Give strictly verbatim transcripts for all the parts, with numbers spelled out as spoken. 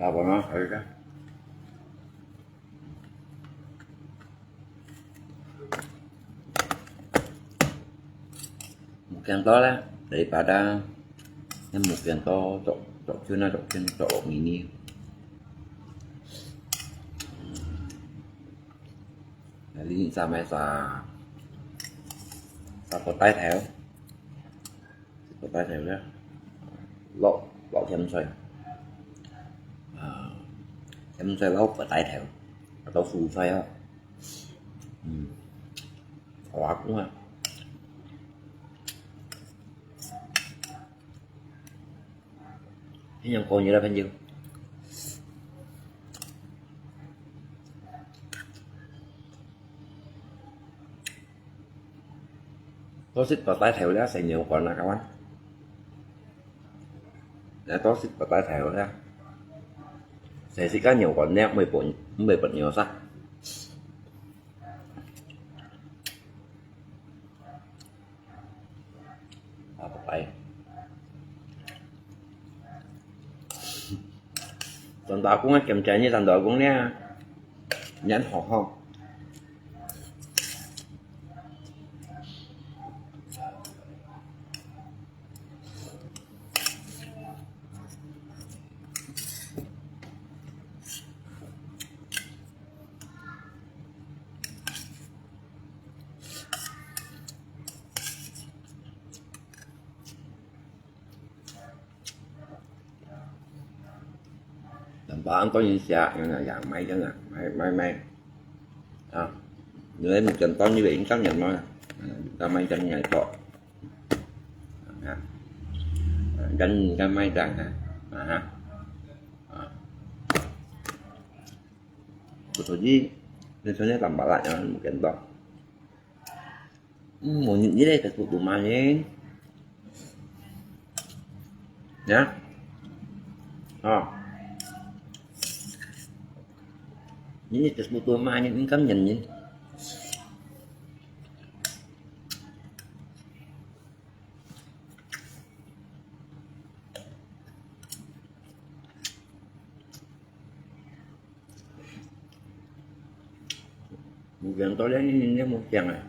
打包呢，还有一个。 無見到咧，第八啊，你無見到，著，著裙啊，著裙，著落呢呢。啊，你三个啥，啥个帶頭，啥个帶頭咧，落，落鹹菜，啊，鹹菜落个帶頭，啊，到蔬菜啊。 嗯，我阿公啊，很想講你了，朋友。都係到帶頭了，食牛肝啊，各位。那都係到帶頭了，食食个牛肝呢，毋會分，毋會分牛殺。 啊，拜拜。山東阿公啊，兼且你山東阿公呢，人好好。 Tanpa anton yin sia, yang yang yang mai yang yang mai mai mai. Ah, người một trăm ton như vậy cũng chấp nhận thôi. Tao mai cho ngày to. Dân cái mai rằng hả? À ha. Của tôi đi. Nên tôi nhớ làm bảo lại cho một trăm ton. Ừm, một những cái đấy phải tụt tụt mà nhé. Nhá. Ờ. Những cái tụt tụt mà những cái nhận nhìn. Mùi gà to đấy, nên mùi chèn à.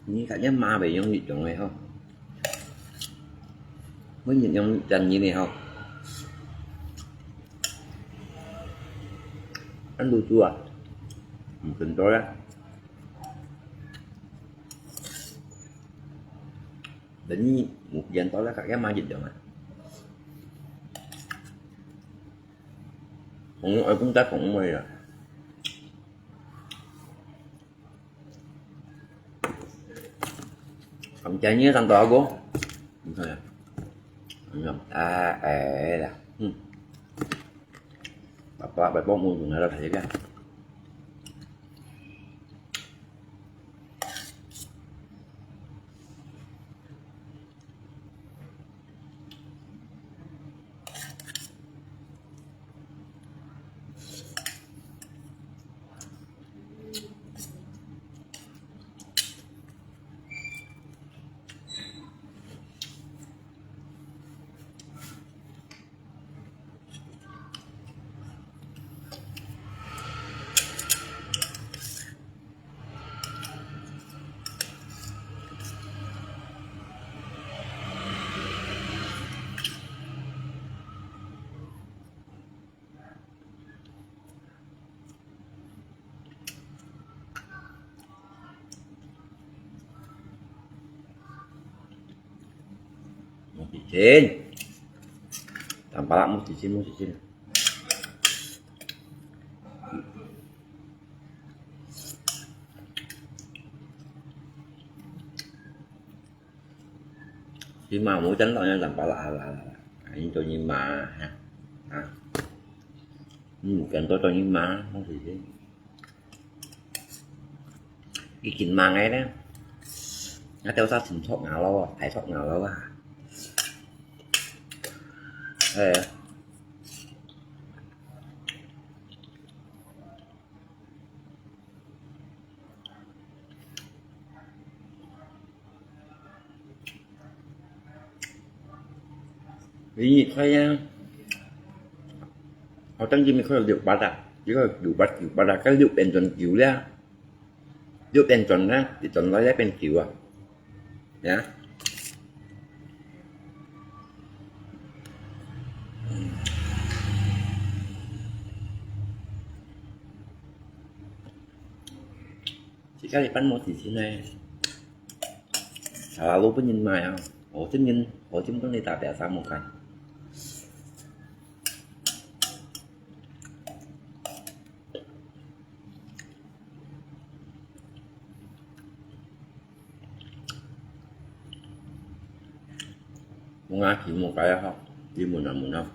Ni cả nhất mà phải dùng nhịt dùng này không? Mới nhịt dùng chèn như này không? Ăn đủ chua. Một tuần rồi đấy. Đến một tuần tối là cả cái mà nhịn được mà. Không nói cũng chắc cũng mày rồi. Không chạy như thằng đó cô. Không thôi à. Không nhầm. À, ế là. Hmm. Bapa, bapa mua dùng là thấy cái. Mung sicin. Tampalak mung sicin, mung sicin. Sima mu chân tao yang tampalak ala ala. Ini tu ni ma ha. Ha. Ini bukan tu tu ni ma, mung sicin. Cái kín màng ấy đấy. Nó theo sao thịnh thoát ngã lâu à, phải thoát ngã lâu à. Ê. 你看呀，好像今日看到六八啊，這個六八九八啊，該六變轉九了，六變轉呢，你轉來那變九啊，呀。自家一般無自信呢，茶樓分人買啊，我真人，我真跟你打表啥么干。 我阿舅無該啊吼，佢問啊問啊，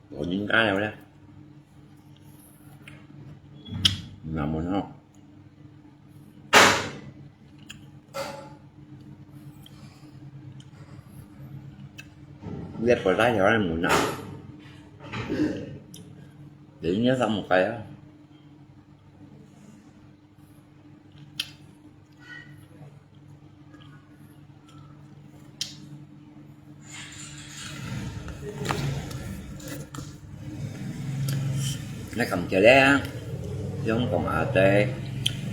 老人家了咧，問啊問吼，你也不來要來問啊，人家啥無該啊。 那感謝咧，香港阿姐、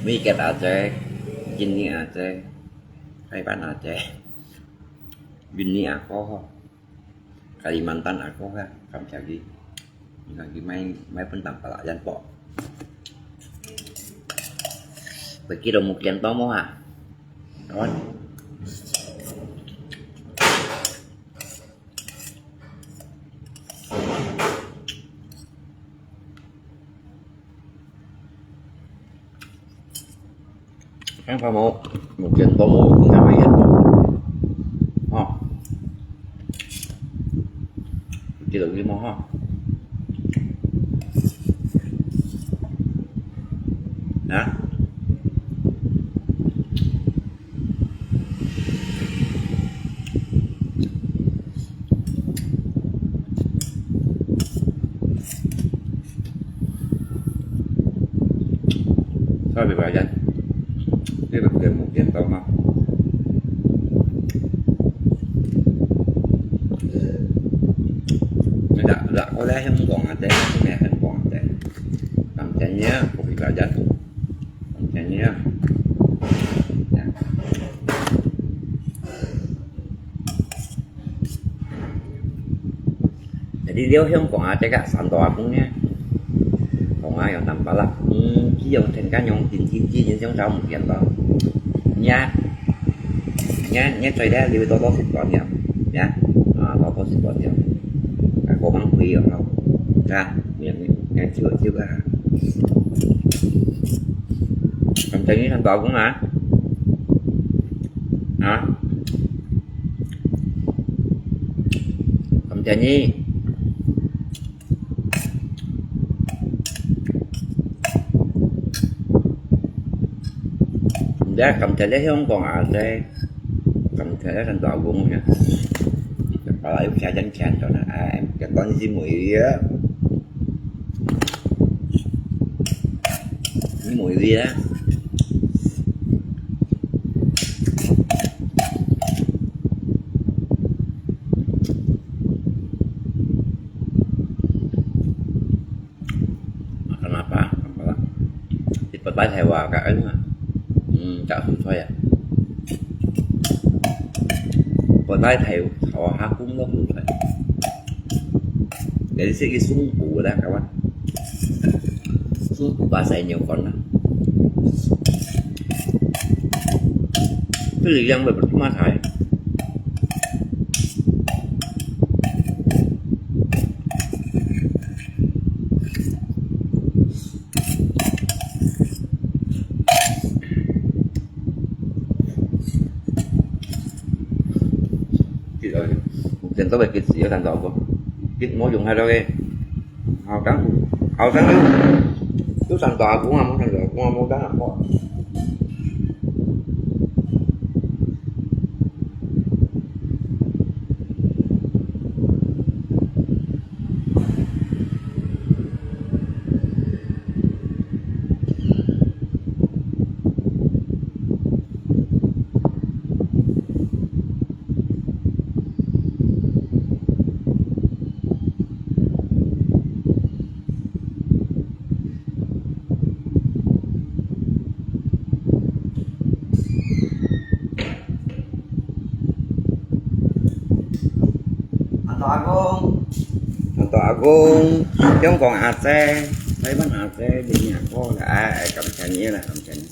美國阿姐、印尼阿姐、台灣阿姐、印尼阿哥吼。 Kalimantan阿哥啊，感謝佢。你看佢買，買分Tampalak yan po。Pergi lo mungkin to mo ha. Kawan. 看看無，目前都無，應該會有。哦，記得有無哈？啊？ Sabi ba yan? Di ba pwede mo yan tao na? Nggak, nggak ko lah yang buang ate, may yang buang ate. Ang kanya, kopi ba yan? Ang kanya. Yan. Jadi，這香港啊，這個山道阿公呢，講啊，用Tampalak，嗯，佢用天干用天天天天想找毋見到。你啊，你啊，你啊，最咧，你會多多食多點，你啊，啊，多多食多點，啊，過分貴哦，吼，啊，你，你，你，就，就啊。 咁等於山道阿公啊？啊？咁等於，毋知感謝你香港啊，這感謝你山道阿公呀。本來有錢人錢咗啦，哎，簡單是無啊。 你無有啊？Kenapa？Kenapa？你不帶頭啊？Ka ano啊？嗯，搞蔬菜啊？不帶頭，好啊，哈，工作蔬菜。Jadi sige sungko lah kawan. Sungko bahasa inyo kon lah. Itu yang berpercuma saya. 結啊，目前都會結時啊，山道阿公。結無用下了个。後生，後生都，都山道阿公啊，無山道阿公啊，無得人講。公，香港阿姐，台灣阿姐，你阿哥啦，哎，哎，感謝你啦，感謝你。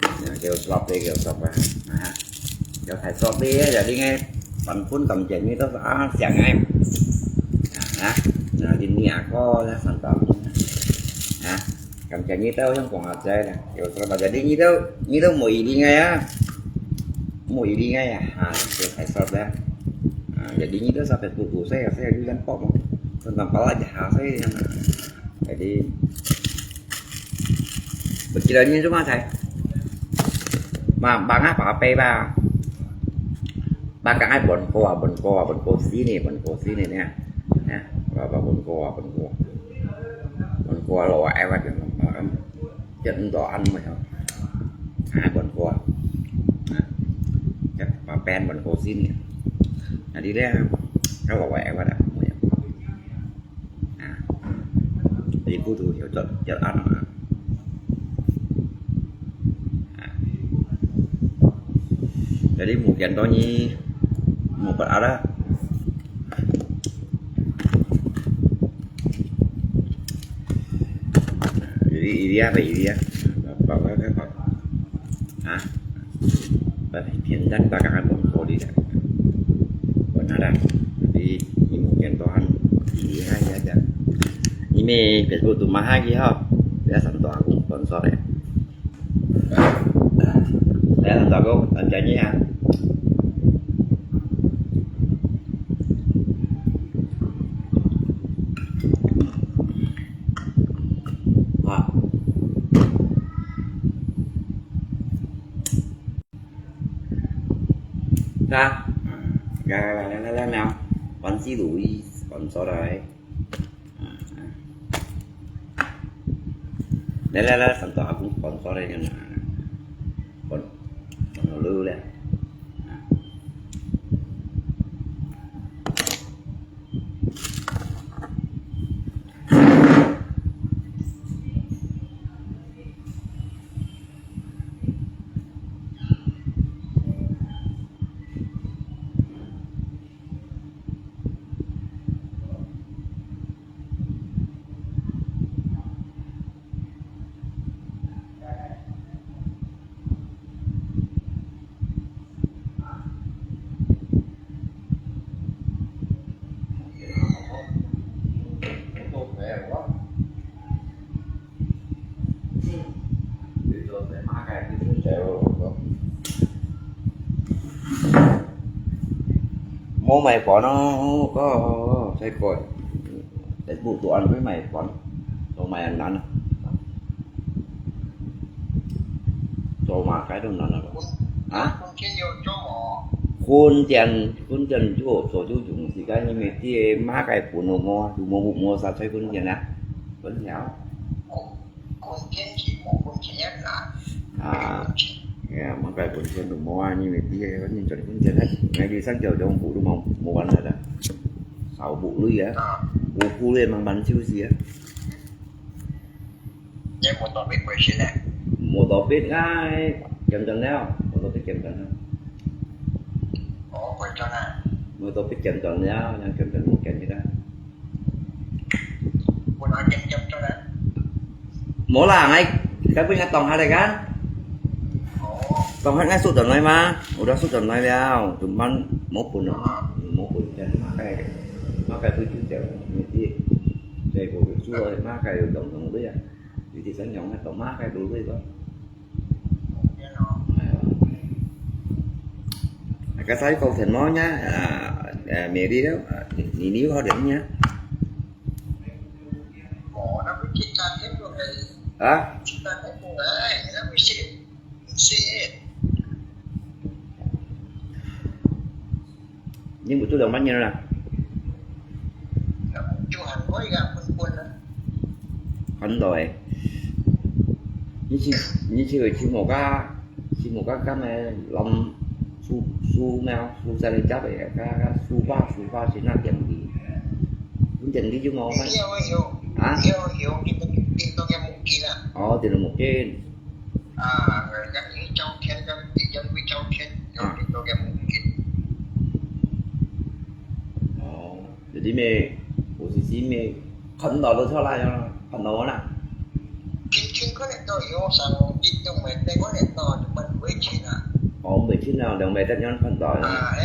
啊，叫索的，叫索啊，啊，叫太索的，jadi ngai，pun感謝你都是啊，想哎，啊，啊，你阿哥啦，上到，啊。 感謝你兜香港阿姐啦，有什麼jadi你兜，你兜無一定个啊，無一定个啊，啊，就太少啦。啊，jadi你兜sampai putus saya, saya juga pok mo. Tentang pala aja saya. Jadi, berkira ni cuma saya. Ma, bang apa apa ba? Ba kang ai bun ko, bun ko, bun ko sini, bun ko sini ni. Nè, ba, ba bun ko, bun ko. Bun ko lo ai ba. Chết ấn độ ăn mà hả? Hai bun ko. Nè. Chắc ba pen bun ko sini. Nè, đi đây. Cái lo ai ba đó. À. Đi khu thu hiểu chết, chết ăn mà. À. Jadi mungkin to ni mau berada. Jadi ini apa ini ya? Apa apa apa? Hah? Apa ni? Pian dan belakangan pun kau di dah. Pun ada. Jadi ini mungkin Tuhan ini aja aja. Ini Facebook tu mahal lagi ha. Biasa tu aku sponsor ya. Saya tak tahu, tak janji ya. Wah. Nah, ya, ya, ya, ya, ya, ya. Pansi Louis, sponsor ai. Leh, leh, leh, santo aku sponsor ya, nah. Pon, pon lu leh. Nah. Mua mì phở nó có thấy coi. Để bù đồ ăn với mì phở. Đồ mì ăn nắn. Đồ mà cái đồ nắn. Hả? Khôn tiền, khôn tiền chỗ, chỗ chỗ dùng thì cái như mì thì má cái bún nó mua, dù mua mua mua sao thấy khôn tiền á. Khôn tiền. À, ya, mang cái bún xiên tụi mua như mày đi, có nhìn cho bún xiên hết. Ngay đi sáng chiều cho ông Vũ đúng không? Mua bánh rồi đó. Sáu Vũ lui á. Vũ Phu lên mang bánh siêu gì á. Mua tàu biết ngay, chậm chậm nào, mua tàu biết chậm chậm nào. Mua tàu biết chậm chậm nào, yang chậm chậm một chậm gì đó. Ủa, nói chậm chậm cho đã. Mô là ngay, cái bữa ngay tổng hai đại gan. Ủa. Tổng hai ngay suốt tuần này mà, ủa đã suốt tuần này rồi, tụi mình mô bún nó, mô bún chân mà cái, mà cái bữa trước chèo, mình đi, đây của việc suốt rồi, mà cái tổng tổng đấy à, thì thì sáng nhau ngay tổng mà cái đủ đấy đó. Cái sai câu thành mô nhá, à, à, mẹ đi đó, à, đi, đi, đi có điểm nhá. Hả? Nhưng mà tôi đồng bánh như thế nào? Hẳn rồi. Như chị, như chị, chị một cái, chị một cái cái này lòng su, su nào, su ra đi chấp vậy, cái, cái su ba, su ba, chị nào tiền đi. Cũng tiền đi chứ mà. Hả? Ồ, tiền là một cái. À, rồi gắn với Châu Thiên, gắn với Châu Thiên, rồi à. Rồi cái một cái. Ồ, jadi mẹ, O C C 因為看到都出來了，看到啦。輕輕看得到，有上一兩米，再看得到，就問不會輕啊。哦，袂輕啊，兩米得樣看到了。啊，哎，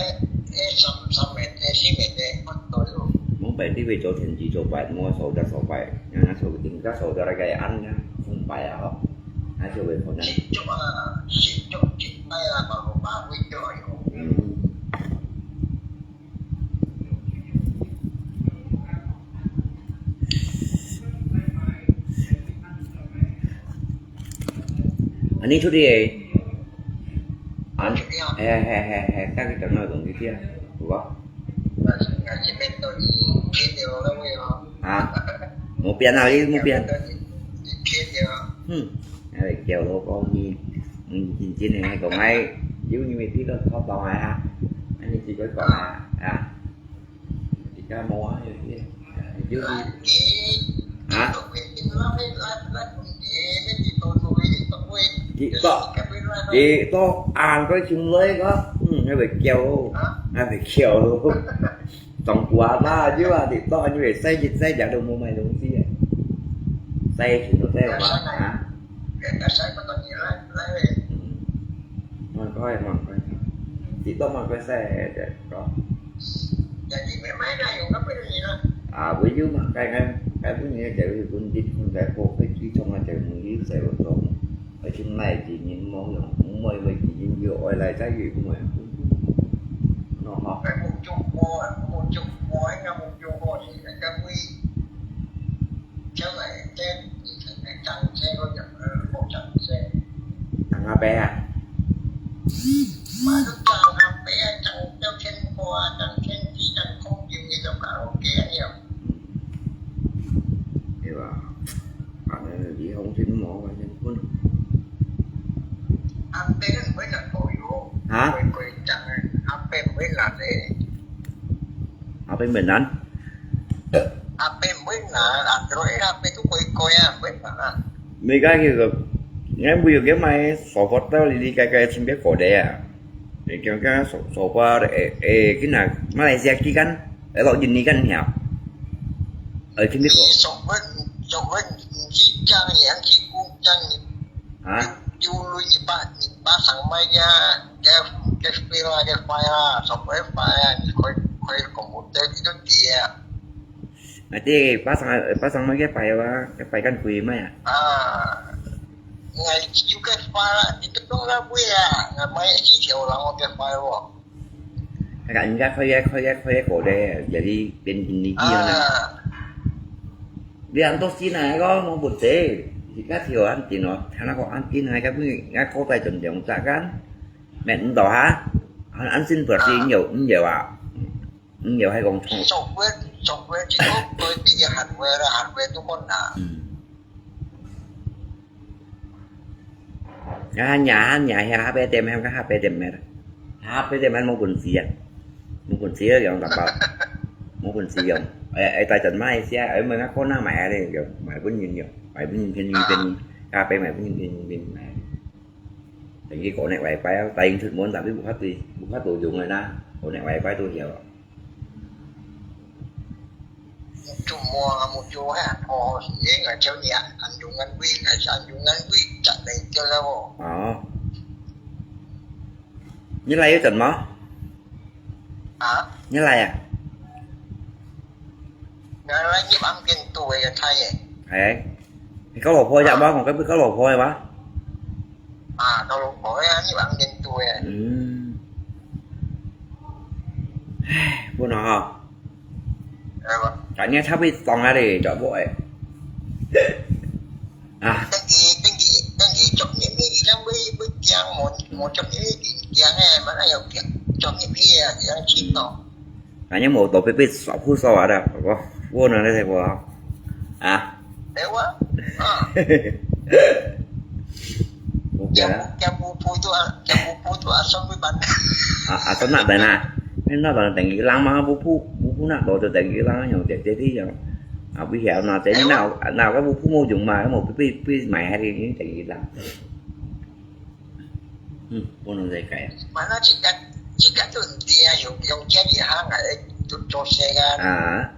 哎，三，三米，哎，四米的，看到有。我白天會做天氣做白，我手在手白，然後手頂个手在那个按呢，空白啊，吼，那就會可能。新竹啊，新竹一帶啊，嘛有八位左右。嗯。 อันนี้ชุดที่เออัน เฮ้เฮ้เฮ้เฮ้ตั้งแต่หน่อยตรงที่เที่ยงถูกปะ อ่ะ หมูเปลี่ยนเอาอีก หมูเปลี่ยน อืม ไอ้เกี่ยวโลก็มี อืม กินกินยังไงก็ไม่ ยิ้วนี่มีที่ก็ชอบลองไงฮะ อันนี้สิก็ก่อนนะ อ่ะ อีกาโมอ่ะ อยู่ที่ อยู่ที่ ฮะ ติดต่อ ติดต่อ อ่านก็ชิมเลยก็ อืม ให้ไปเกี่ยว ให้ไปเกี่ยว ต้องกลัวว่าอยู่ว่าติดต่ออยู่ใส่จิตใส่ใจดูมุมใหม่ตรงที่ใส่ถึงตัวใส่ออกมา ฮะ อืม มันก็ให้มันก็ ติดต่อมันก็ใส่แต่ก็ อย่างนี้ไม่ ไม่ได้อยู่ก็ไม่ได้นะ อ่า วิทยุมาไกลไง ไกลพวกนี้แต่ว่าคนติดคนไกลพวกไปที่ช่องอาจจะมึงยืดใส่รถตรง ไปถึงไหนจีนยินมองอย่างมึงมวยไปจีนยินอยู่อ้อยไรใช่อยู่มึงเนาะฮะ ไปหมู่จุกโมอ่ะ หมู่จุกโมให้กับหมู่จุกโมที่ไหนก็วิ่งเที่ยวไหนแจ้ง Ang ape ha? Ê, bà, bà này đi không xin mỏ bà xin phun. Ha? Ape mên nan? อาเปเหมือนน่ะ อันโดรเอดอาเปทุกคนโกยอ่ะ เหมือนกันอ่ะ ไม่กล้าเกี่ยวกับ งั้นบุยเกี่ยวไหม สปอตเตอร์ ลีๆ ไกลๆ ชิมเปียกโกแดอ่ะ เดี๋ยวเกี่ยวกับสปอตเอเอกินหนัก มาเลเซียกี่กัน แล้วเรายินดีกันเนี่ย เออ ชิมเปียกโก สองเพื่อน สองเพื่อนที่จ้างอย่างที่กุ้งจ้าง ฮะ อยู่ลุยบ้านบ้านสั่งไม่ยาแกแกเปล่าแกไฟอ่ะสองไฟไฟอ่ะคอยคอยของผมเจอที่ต้นเตีย Nanti pasang, pasang mai ke pai wa, ke pai kan kui mai ah. Ah, ngai kiu ke pai la, ni tu dong la bui ah, ngai mai chi chiu la mo ke pai wo. Ka ngai koi ye, koi ye, koi ye ko de, jadi pen ni ki na. Ah. Dia anto si na ko mo bu te, si ka thiu an tin no, thana ko an tin ngai ka bu ngai ko tai chon jong cha kan. Met ndo ha, an an sin bu si nyo, nyo ah. 嗯，又係講痛。熟會，熟會，一個會比較寒會啦，寒會都困難。嗯。啊，nhà nhà hè下邊點，下邊點咩？下邊點係冇本事啊，冇本事啊，用打包，冇本事用。誒誒，大陣買一下，誒，問下可能買下咧，用買本人用，買本人便宜便宜，下邊買本人便宜便宜買。 等於國內外牌啊，大英出門，tapi無法度，無法度用个啦，國內外牌都曉。Mucho mo, mucho ha, oh, sige, ngayon niya, ang dungan wi, ang dungan wi, cak na ito na mo. 哦。你來有陣無？啊？你來啊？原來你旁邊都會有太陽。哎，你交老婆一下嗎？我該不交老婆的嗎？啊，交老婆呀，你旁邊都會。嗯。唉，不能哈。哎，我。Katnya tapi tong ada, tak boleh. 啊。等佢，等佢，等佢作業呢，佢會，會驚，無，無作業呢，佢驚誒，嘛哪有驚，作業呢，佢會知道。Katnya無到被，被掃，不掃啊的，我，我哪來的我啊？啊？哎，我，啊。OK啦。Kiapu-，kiapupu tu啊，kiapupu tu啊，算會辦。啊，啊，算那等啊，那等等於人嘛，pupu，pupu那多就等於人用這，這，這樣。 啊，不曉得，這哪，哪個pupu無用嘛，無被，被，被買下去，等於啦。嗯，不能再改。Mana jika, jika tu dia yung, yung jadi hang ay tu to siya. 啊。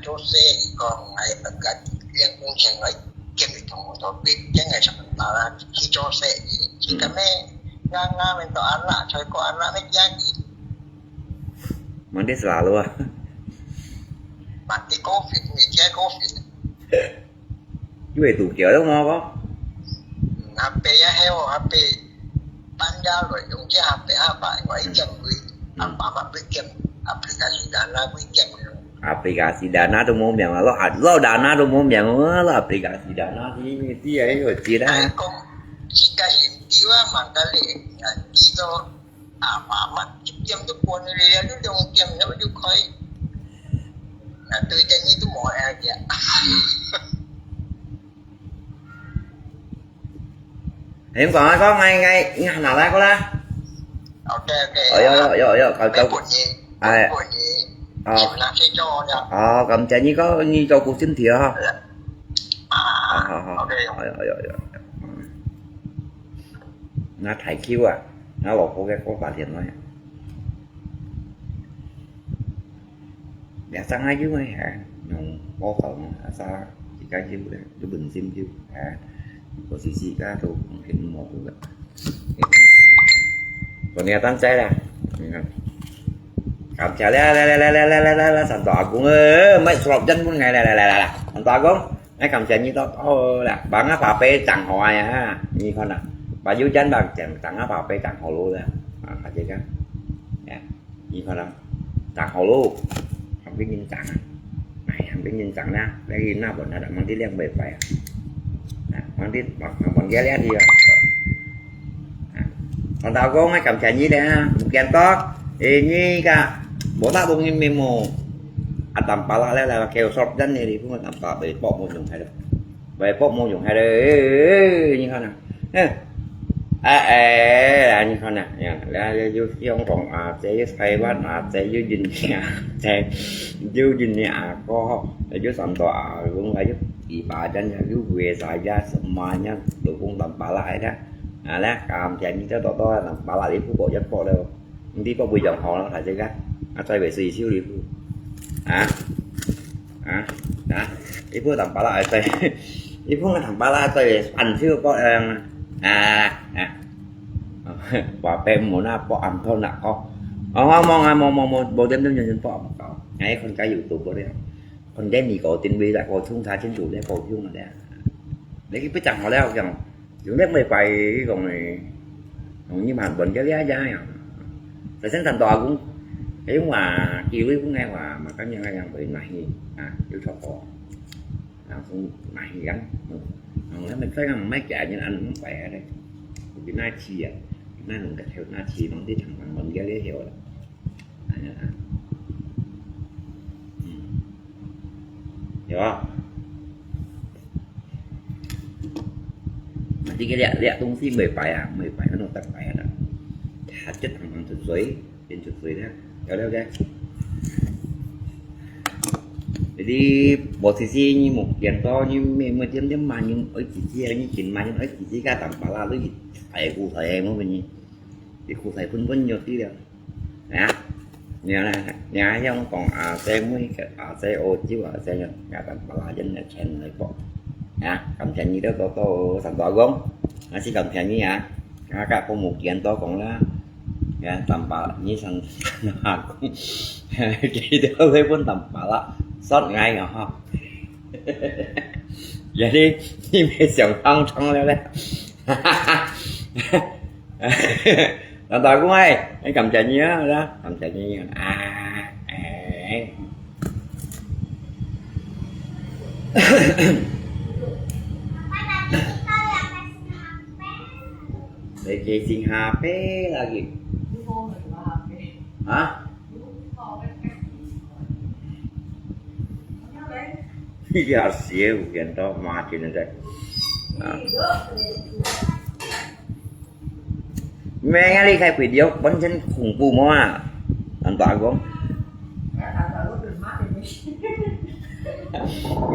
做事，佢講，哎，个練功前來建立同學都，佢真係想辦法去做事，佢个咩，啱啱到阿拉，才過阿拉咩家己，Mandi selalu啊。Mandi COVID，你家COVID。因為堵橋了嘛，阿伯也係哦，阿伯搬家來用這阿伯阿爸，我一見佢，阿爸媽佢見，aplikasi Dana佢見。Aplikasi Dana都無名啊，落落Dana都無名啊，落aplikasi Dana，你你你還有錢啊？講，自家人丟啊，嘛个咧，啊，知道。 啊，嘛嘛，一點都關了，你兩點了就開，啊，對等於都無愛个。你講啊，講，哎哎，你拿來過來。OK OK。哦，有有有有，搞搞。哎，哦，哦，感謝你个，你照顧身體啊。啊，好好，OK，有有有有。 那太久啊，那老婆个過八天了。也上下有个，哎，用报告嘛，啊啥，自家有个，有本身有，哎，我是自家都很模糊个。昨天ตั้งใจ啦，你看，感謝啦啦啦啦啦啦啦啦，三大阿公哎，买十六斤分𠊎啦啦啦啦啦，三大阿公。 哎，感謝你到，哦，啦，bang啊，寶貝，正好啊，你看啊，把油煎吧，正，正啊，寶貝，正好咯啦，啊，大家看，哎，你看啊，正好咯，還畀人正啊，哎，還畀人正啦，你那本那，忙啲兩百塊啊，啊，忙啲，忙，忙，忙，啊， Thằng Tàu Gông，感謝你咧ha，mungkin to，eh，你个，無打動你咩無？啊，tampalak咧，來，kêu sop dan咧，你看tampalak，被爆無用害了，被爆無用害了，哎，哎，哎，你看呐，你看呐，呀，來，又香港啊，這又台灣啊，這又印尼啊，這又印尼啊，哥，又三大啊，講啊，又Ibadan啊，又West啊，semuanya，都講tampalak咧。 啊，來，感謝你，這多多，tampalak一副過一副了，你不會用好了，大家看，啊，再會水手一副，啊，啊，啊，一副tampalak再，一副tampalak再會半手過，嗯，啊，啊，話並無那不安toàn啦，哦，哦，望啊，望望望，無點點點點不安toàn，哎，看該有多不了，看該你搞定位了，我衝查清楚了，搞用了，你不講好了，我講。 有咧袂歹，佢講誒，用你萬分个了解啊。首先，三大阿公，佢話機會分𠊎話，嘛感覺𠊎樣會拿去啊，有錯過。然後拿去啊，嗯，然後佢們再講毋係假人，恁毋快啊咧，有哪去啊，哪能个條哪去，往啲長長問个了曉啦。 嗯，有啊。這個這這東西袂歹啊，袂歹，很好得歹啊。它就當當出水，變出水了，了了解。Jadi posisi你目前到你每每點點慢人愛自己啊，你緊慢人愛自己个，tanpa lalu，哎，苦菜，哎，麼个呢？你苦菜分分肉啲了。 啊，你看，你看，像講啊，這每個啊，這歐洲啊，這樣，也同巴拉人的錢來講。啊，感謝你兜多多，三大公，還是感謝你啊。啊，甲父母見多講啦，啊，三百，你三，三百公，幾多會分三百啦，算𠊎啊，哈。也是，你沒想當長了嘞。 老大公哎，哎，感謝你啊，感謝你啊，哎，哎。你幾時下飛啦佢？啊？ Ya sih，有見到馬真个。啊。咩啊，你開video本身恐怖麼啊？恁大講。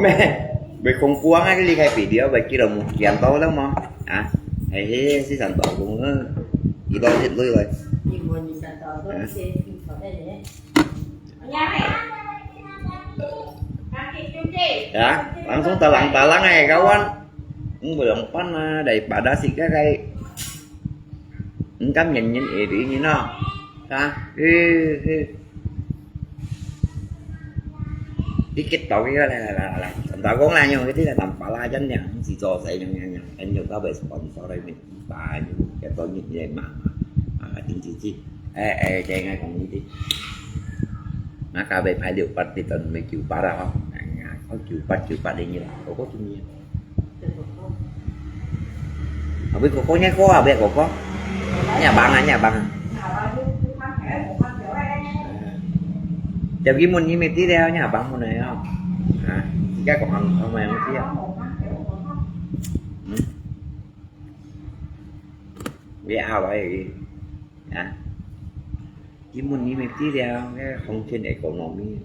咩？會恐怖啊？你開video，會記得無？見到了嗎？啊？嘿嘿，是恁大講啊。幾多日來來？你問你三大講，啊？先聽好个呢。 Kunyari. Ya, langsung talang-talang eh, kawan. Ang belum pernah daripada si kakai. Engkam nyen-nyen eh, di nyen no. Ha? Eh, eh. Dikit tau ke, lai, lai, lai, lai. Tentang kong lah, nyong, kita lah tanpa lah, jangan yang si jauh saya yang, yang, yang, yang, yang, kau boleh sponsor ini. Ba, ini, ya, tau ini, ini, ma, ma. Ah, ting, ting, ting. Eh, eh, jangan kong ini. Nah, kau boleh pilih part di tahun menuju para, oh. Nah, kau jupat, jupat ini lah. Kau, kau sini. Abis koko nya ko, abis koko. Nya bang, nya bang. Chào Kim Mun, ini mesti dia nya bang mun ya. Ha, tiga kok ang ang yang mesti ya. Hmm. Dia apa lagi? Ya. Kim Mun ini mesti dia, ya, hong chen ekonomi.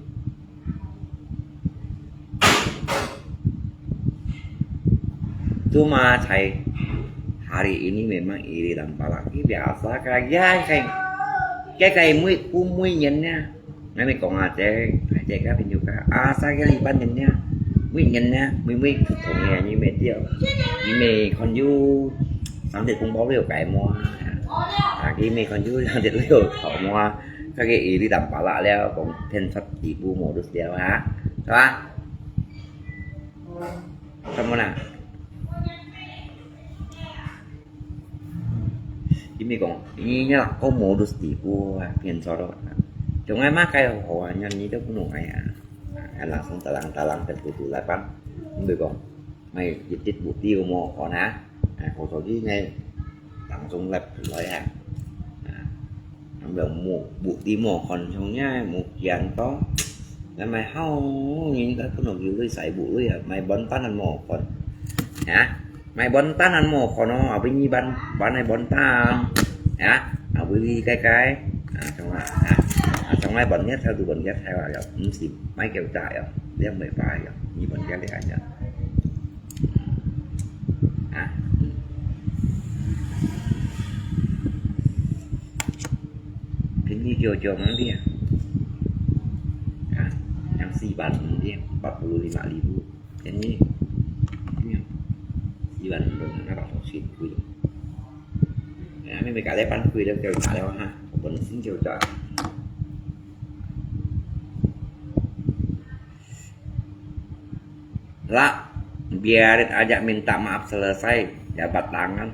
Cuma saya hari ini memang iri dan palak. Ini biasa kaya kayak, kayak kayak mui, ku mui nyen nya. Ngai mi kong a che, a che ka pin yu ka. A sa ke li ban nyen nya. Mui nyen nya, mui mui thong ya ni me tiu. Ni me kon yu. Sampai kong bao liu kai mo. A ki me kon yu, sampai liu thong mo. Kaya iri dan palak liu, kong ten sat di bu modus liu ha. Sa? Sa mo na? Ini kong, ini nya ko modus di bu, pian soro. Cuma mah kai ho, nyan ni tu pun ngai ah. Langsung talang-talang tertutu lapan. Ini kong, mai jitit buti mo kon ah. Ko so di ngai, langsung lep loi ah. Ang bilang mu, buti mo kon song nya, mu kian to. Lam mai hao, ni ka pun nong yu lui sai bu lui ah, mai bon tan an mo kon. Ya, mai bon tan an mo kon no, abis ni ban, ban ai bon tan. Ya, abis ni kai kai. Ah, trong ah, ah, trong mai bon niat, thao tu bon niat, thao ah, ya, mesti mai kiau cha ya, liang mai pa ya, ni bon niat liang ya. Ah. Ini kiau-kiau mang dia. Ah, yang si ban dia empat puluh lima ribu. Ini, ini si ban dong apa tu si kui. Ya, ini mereka lepan kui dia kiau cha ya ha. Pun sing kiau cha. Lah, biarin aja minta maaf selesai, jabat tangan.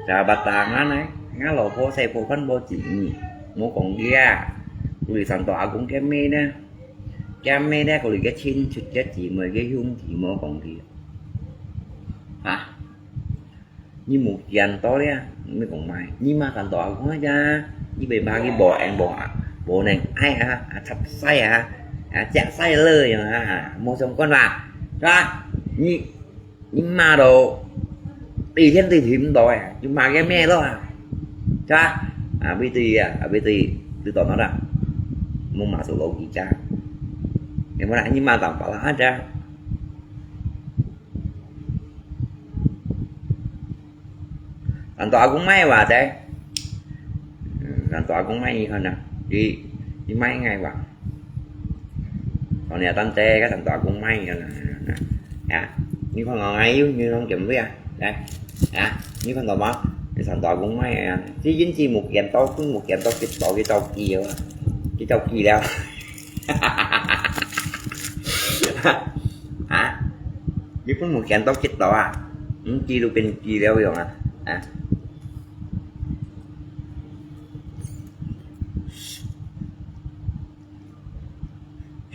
Jabat tangan eh, ngalo po sai po kan bo jing. Mo kong dia, tuli santo agung keme na. Keme na, kuli ke chin chut ke ji mo ke yung ji mo kong dia. Hah? 你無見到咧，你講咩？你嘛看到啊，講啊，你被罵佢無應無啊，無能愛啊，啊，插晒啊，啊，食晒了樣啊，無相干啦，是吧？你，你罵到，一天都聽不到哎，就罵个咩咯啊，是吧？啊，不對啊，啊，不對，知道了啦，莫罵出老几家，有没有啦？你骂长发了啊，这。 Santo Agung mai wa te. Santo Agung mai ni kon na. Di, di mai ngai wa. Kon ya tan te ka Santo Agung mai kon na. Ya. Ni kon ngai yu ni kon kem wa. Ya. Ya. Ni kon ma. Di Santo Agung mai ya. Di yin di mu kian tau kun mu kian tau kit tau ki tau ki ya. Ki tau ki liao. Ha? Ni kon mu kian tau kit tau a. Hmm, ki lu pen ki liao yong a. Ha?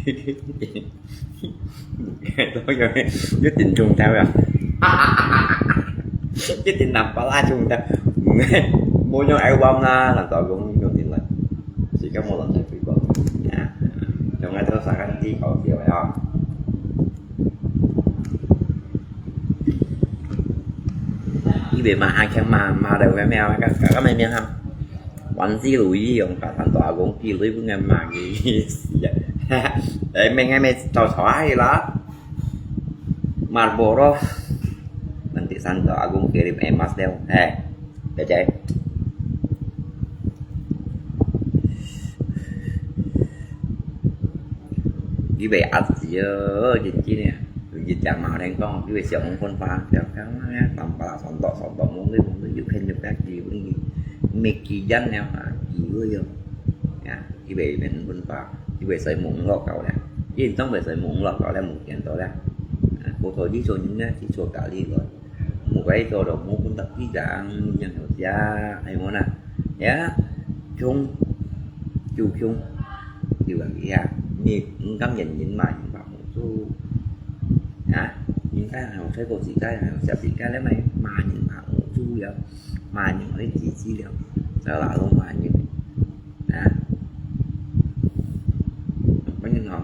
Tao yong, nhất định trùng theo à. Nhất định nằm pa la trùng theo. Mua nhau ai quăng à, làm tao cũng dùng tiền lắm. Chỉ có mua lần này free quăng. À, trong ai tao xài cái tí có kiểu này không? Như vậy mà hai khen mà, mà đều cái mèo, cái, cái, cái mèo mèo không? Wan si lui yong ka Santo Agung ki lui pun ngan ma ki. Ê, mèo ngai mèo chau chau ai la. Marlboro. Nanti Santo Agung kirim emas deh. Hei. Kecek. 佢會壓住哦，真正啊，有一隻馬聽講，佢會想方法，想想啊，當巴拉上到上到，摸佢摸佢，又騙又騙佢，又騙佢，沒幾樣了啊，佢會哦，啊，佢會變方法，佢會使摸落搞了，佢當會使摸落搞了，無見到了，啊，過頭去做人呢，去做家裡了。 無該做咯，無分得幾張，樣有家，哎，無啦，呀，窮，就窮，就啊，呀，你毋甘願人嘛，人白無做，啊，人家還有衰過自家，還有惜自家，你咪罵人白無做了，罵人可以自己了，就啦，都罵人。 啊，反正吼，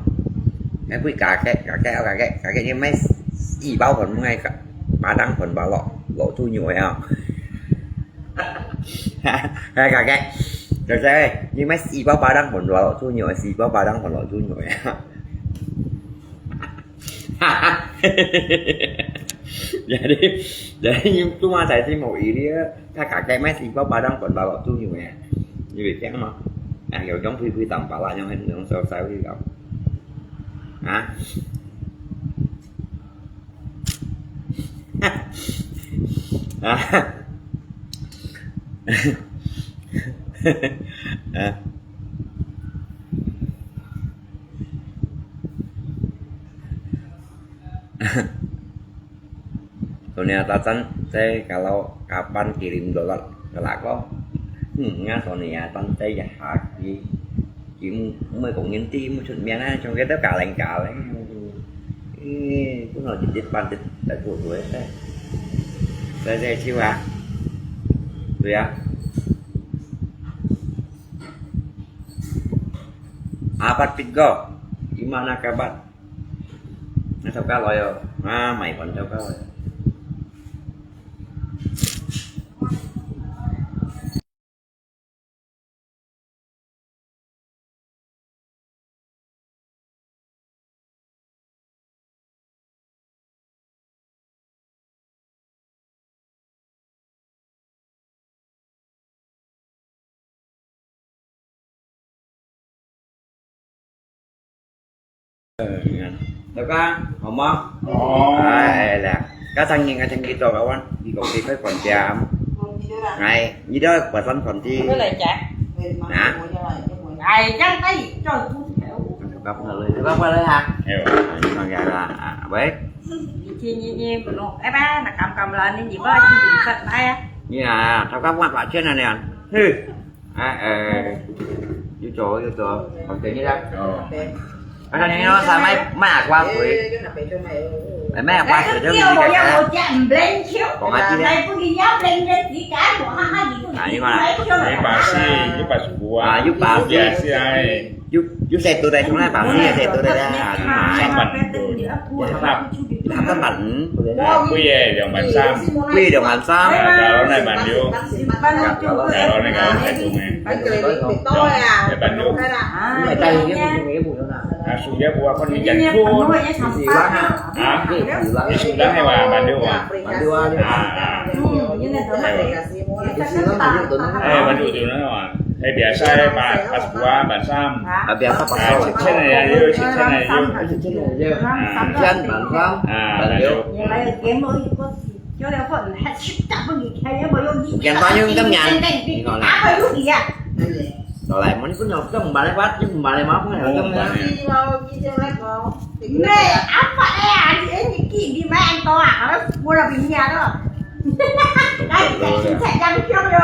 該會加个，加个，加个，加个，你買四包粉，買个巴掌粉吧，落，落豬肉个啊。哎，加个，就是，你買四包巴掌粉落豬肉，四包巴掌粉落豬肉个啊。Jadi, jadi cuma saya sih mau ini ya, kakak kayak masih bawa barang pun bawa tuh ya. Jadi siang mah, nah, yo jong pui pui tampal lah, jong jong sao sao gitu. Hah? Hah? Hah? 昨天啊，打針，這kalau kapan kirim dolar ke lako? Hmm, nga 昨天啊，打針這下去，佢毋會講人知，毋出名啊，像佢都kaleng-kaleng。咦，本來一日半日來做做个，在這手啊，對啊。Apat pigo, gimana kabar? Nah, sao ka loyo. Nah, mai pon sao ka loyo. Thảo Khang, hảo嗎? Ồ. Ai là, cá thăng nghiêng, cá thăng kia to, các bạn. Đi cầu đi phải còn chém. Này, như đó, bà Sánh còn đi. Có lời chả? Hả? Ai, chắc cái gì cho tôi hiểu. Thảo Khang, Thảo Khang, Thảo Khang qua đây hả? Hiểu. À, nhưng mà gà là, à, bếp. Nyi, nyi, nyi, nô, ê ba, nà kàm kàm la, nyi, nyi, ba, chi, chi, sat, ai, a. Nyi, à, Thảo Khang, qua, qua, trên này nè. Hư. À, ờ, yû chô, yû chô. Còn trên như đó. Ồ. Cái thằng này nó sao mai, mai qua tuổi. Mai, mai qua tuổi, chứ. Còn ai chứ đấy. Này, bác sĩ, bác sĩ, bác sĩ. À, bác sĩ. Bác sĩ ai. 有，有細到底，從來白紙个細到底啦，啊，三萬多，三萬。啊，幾个兩萬三。幾个兩萬三。啊，搞到那萬六。搞到那个台中个。兩，兩萬六。啊，暑假不過，看你講出。啊，你暑假係話萬六啊？萬六啊。啊，啊。哎，萬六就那个啊。 哎，biasa八，八十五啊，萬三。啊，biasa八十五。啊，七千个也有，七千个也有。啊，七千个也有。啊，一千萬三，啊，萬六。有錢當然，你講啦。到來，我們不能，這毋係來發，這毋係來麻煩，這毋係來麻煩。咩？阿發个啊，你，你，你，你買恁多啊？我，我來分你啊，都。來，你先切兩條喲。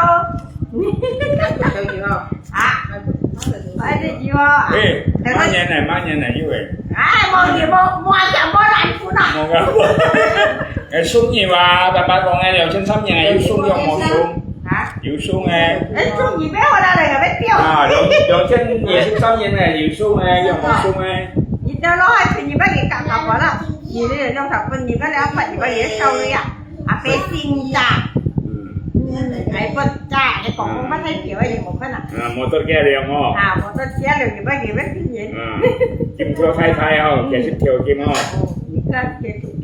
啊，哎，這句話啊。哎，明年呢，明年呢，有誒。哎，無，無，無，無，無難分啊。無啊。哎，送你嘛，爸爸講誒，兩千三年誒，有送有無送？啊？有送誒。哎，送你別回來了，別掉。啊，兩，兩千二十三年誒，有送誒，有無送誒？你等落去，你別給搞搞完了，你那兩百分，你別兩百，你別也少了呀。 啊，百姓家。嗯。嗯，哎，不，家，你講講，我太久了，也無看了。啊，摩托車了哦。啊，摩托車了，也不，也不聽人。啊，金條太太哦，幾十條金哦。哦，你看，幾十條金。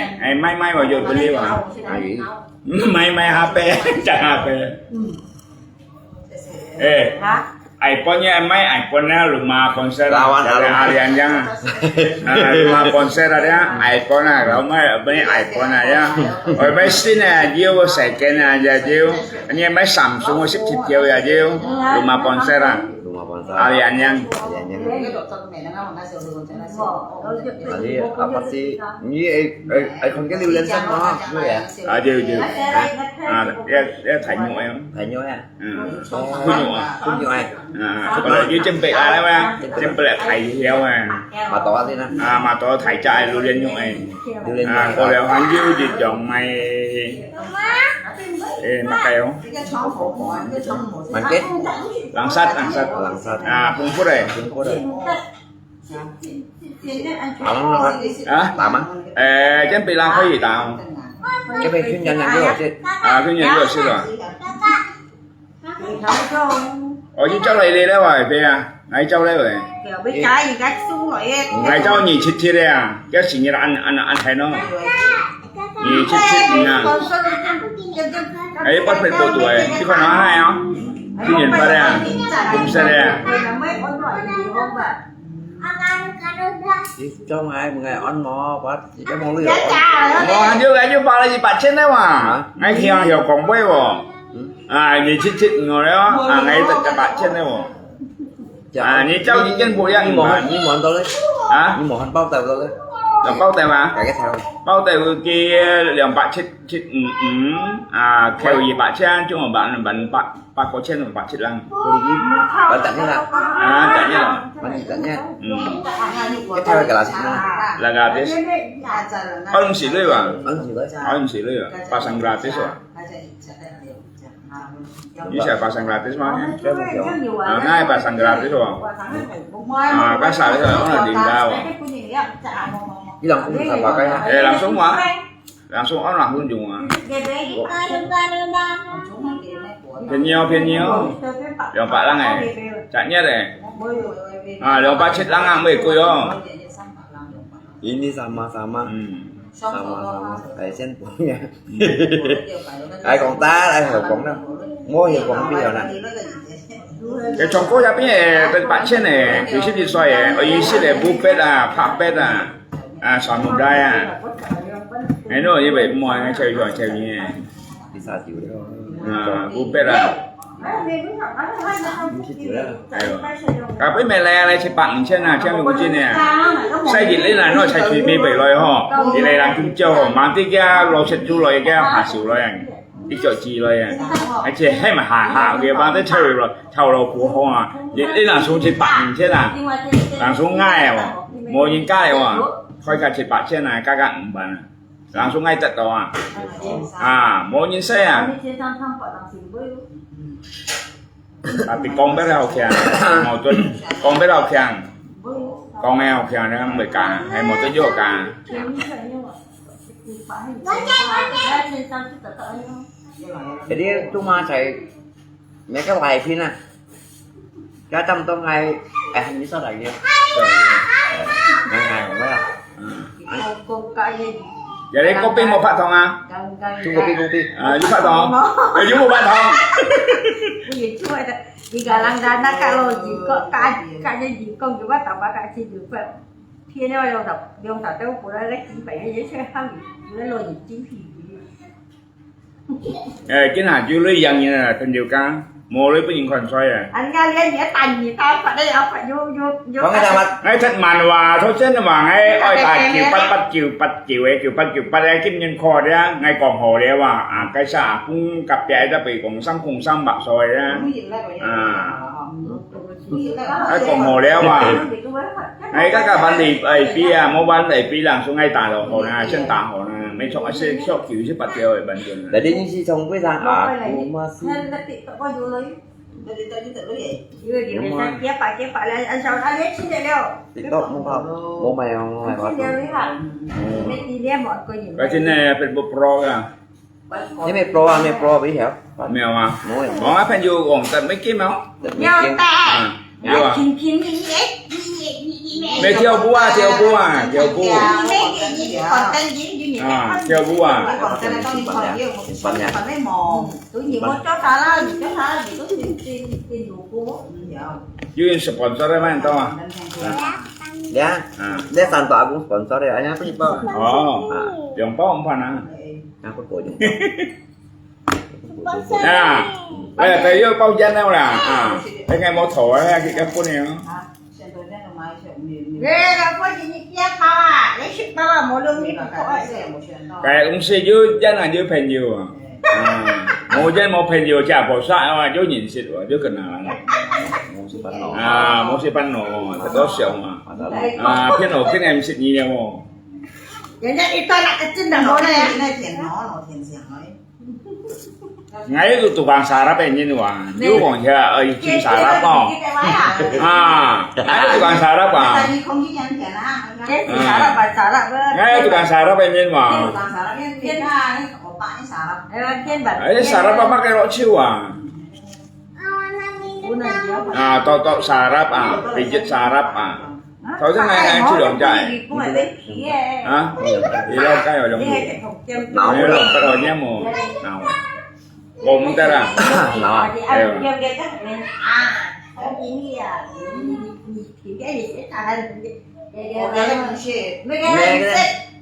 哎，哎，買買我就不理啊。阿姨，買买下杯，講下杯。嗯。哎，哈？iPhone-nya買iPhone-nya rumah ponsel. Lawan alam. Alian yang. Ah, rumah ponsel ada iPhone-nya, kalau mau beli iPhone-nya ya. Oh, beli sini aja, second aja aja. Ini beli Samsung十七triệu aja. Rumah ponsel ah. Rumah ponsel. Alian yang. Alian yang. Jadi apa sih? Ini eh, eh, iPhone kan di bulan sama, ya? Ah, dia dia. Ah, dia dia tanya ya. Tanya ya. 嗯，哦，朋友啊，朋友啊。啊，後來就準備來了嘛，準備來大條啊。馬多啊，先啊。啊，馬多大隻个榴槤肉誒。榴槤肉。啊，過了還有一種賣，誒，麼个哦？蠻嘅。冷沙，冷沙。冷沙。啊，豐富个。豐富个。 啊，打嗎？誒，這邊可以打哦。這邊訓練兩個小時。啊，訓練兩個小時啊。哦，就叫來了哇，對啊，來叫來喂。來叫二七七的啊，叫生日安安安排咯。二七七啊。哎，八八度度哎，你看哪嗨哦？今年八的啊，红色的啊。你叫我，我按摩，我一个毛六。我还就，还就包了一百千的嘛，还听有广播哦。啊，你七七五了哦，啊，还一百千的哦。 啊，你照你见不一样嘛。你無閒，你無閒到咧？啊？你無閒包袋到咧？有包袋嗎？大概差不多。包袋有个兩百七七五五，啊，扣一百千，總共八八八八千八七零。你，八百千啦。啊，八百千啦。八百千。嗯。一台个啦，是吗？那个，二十六吧。二十六。二十六吧，pasang gratis吧。 你想pasang gratis嗎？啊，那pasang gratis哦。啊，該啥个，我来领导哦。你人工三百个啊？哎，langsung嘛，langsung on langsung用啊。便宜哦，便宜哦，兩百零哎，十日哎。啊，兩百七零啊，毋會貴哦。Ini sama-sama. Hmm. Sama-sama. Kaya siya po niya. Ay, kung ta, ay, kung na. Mo, yung kung piyo na. 个中國入邊个八千个，九十一歲个，有意思个，烏白啊，白白啊，啊，全部大啊。哎，喏，因為莫，哎，超遠，超遠个。啊，烏白啊。九十一啦。哎喲，隔壁妹來啊，來七百五千啊，千五千呢。細日呢，喏，才去買回來吼，一個人咁少吼，慢啲个老實出來个下手來啊。 一腳踢落去，而且還下下个，把這跳落，跳落過河啊！你，你langsung七百五千啊，langsung𠊎哦，無人價哦，開價七百千啊，價格五萬啊，langsung𠊎得到啊，啊，無人使啊！啊，比講得好聽，無準，講得好聽，講个好聽，你看袂講，還無準就講。 Jadi cuma saya mereka lain pina. Kata mtong ngai eh ni sao lagi. Ngai ngai apa ya? Jadi kopi mau pak tong ah? Kopi kopi. Ah, you pak tong. Eh, you mau pak tong. 你个人咱那个咯，如果家家人如果如果打把个去日本，天天用打用打都不来来几百年也是很有那落眼睛皮。 哎，今下有女人啊，朋友讲，無女不能看衰啊。人家连你打你打发的要发有有有。講个啥物？哎，出萬話，頭先就話，哎，愛打九八八九八九个，九八九八个，今年過了，哎，講好了啊，啊，該下，公隔壁个被工商工商百歲啊，啊。 哎，講好了啊。哎，該个玩禮拜啊，無玩禮拜，langsung愛打落好啦，先打好啦，沒錯，係小九十八條个版本啦。Jadi你是從幾時啊？我嘛是。TikTok無拍，無買哦，無買。我真个Facebook Pro啊。 你沒 pro 啊？沒 pro 不曉？沒有啊。沒有。我朋友講得沒game哦。沒有帶。啊，有啊。沒跳舞啊，跳舞啊，跳舞。啊，跳舞啊。有人 sponsor个嘛，你知道嗎？啊。Ya, 啊。你三大公 sponsor个，哎呀，不是包。哦，兩包五百啊。 Aku po yung啊，哎，大約包煙了啦，啊，應該無錯啊，佢个分了。你个分你你驚佢啊，你食飽啊，無論你不錯啊。該公司有煙啊，有朋友啊，啊，無煙無朋友，食無煞啊，有認識啊，有可能啊。無事辦咯。啊，無事辦咯，佢都想啊，啊，騙我騙人食你了哦。人家一段那个真的好嘞。那天哦，那天想哎。 Ngai tu tukang sarap eh, nyin wang. Yu wang ya, eh, cing sarap oh. Ah, ngai tukang sarap ah. Ngai tukang sarap eh, nyin wang. Eh, sarap apa kaya lo ciu ah? Ah, tok-tok sarap ah, pijit sarap ah. 頭先𠊎，𠊎出兩隻。啊？你了解哦，兩隻。你了解哦，兩隻無？無毋得啦。哎喲。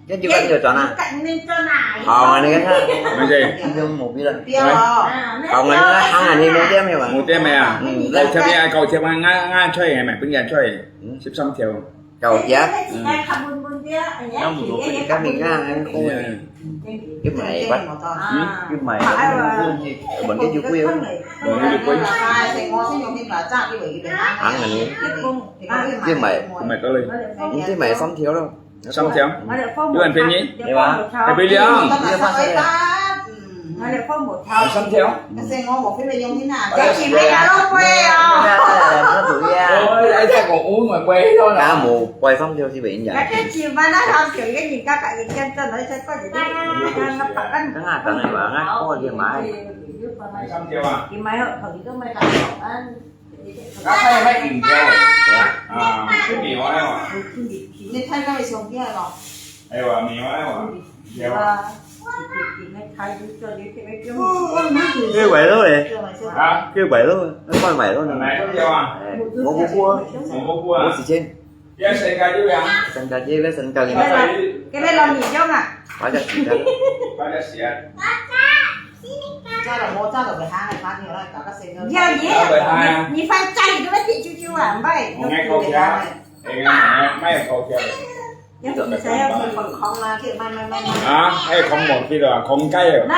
該就該就轉啊。好啊，你看看。OK。你就無必要。好啊，你看，行啊，你無點咩嘛？無點咩啊？嗯，來，這邊還搞這邊，俺，俺出去買，分人出去，嗯。十三條。搞價。嗯。那毋做，你看，你看，還好。嗯。去買吧。嗯。去買，問題就貴哦。問題就貴。行啊，你。 你買，買到嘞。你就買三條咯。三條？有恁便宜？對吧？還不了。買三條？哦，哎，再講五買貴咯。那無貴三條是便宜啊。等下，等下吧，那過去買。三條啊？啊，還有賣飲料哦。啊，這米花了啊。你看那個手機了咯。哎喲，米花了啊。有啊。這買了嘞。啊？這買了，那換買了呢？買三條啊。哎，我不過，我不過啊。我之前 這生咖就樣。生咖就，這生咖哩。該個，該個老米醬啊。八隻四隻。八隻四啊。炸了，無炸了，袂行个，八條啦，搞個生个。要你，啊，袂行啊。你，你放炸，你都要變啾啾啊，唔係。我愛烤起來，哎，我愛，我愛烤起來。要你才要放空啊，去買買買買。啊，還有空無去了啊，空雞哦。來。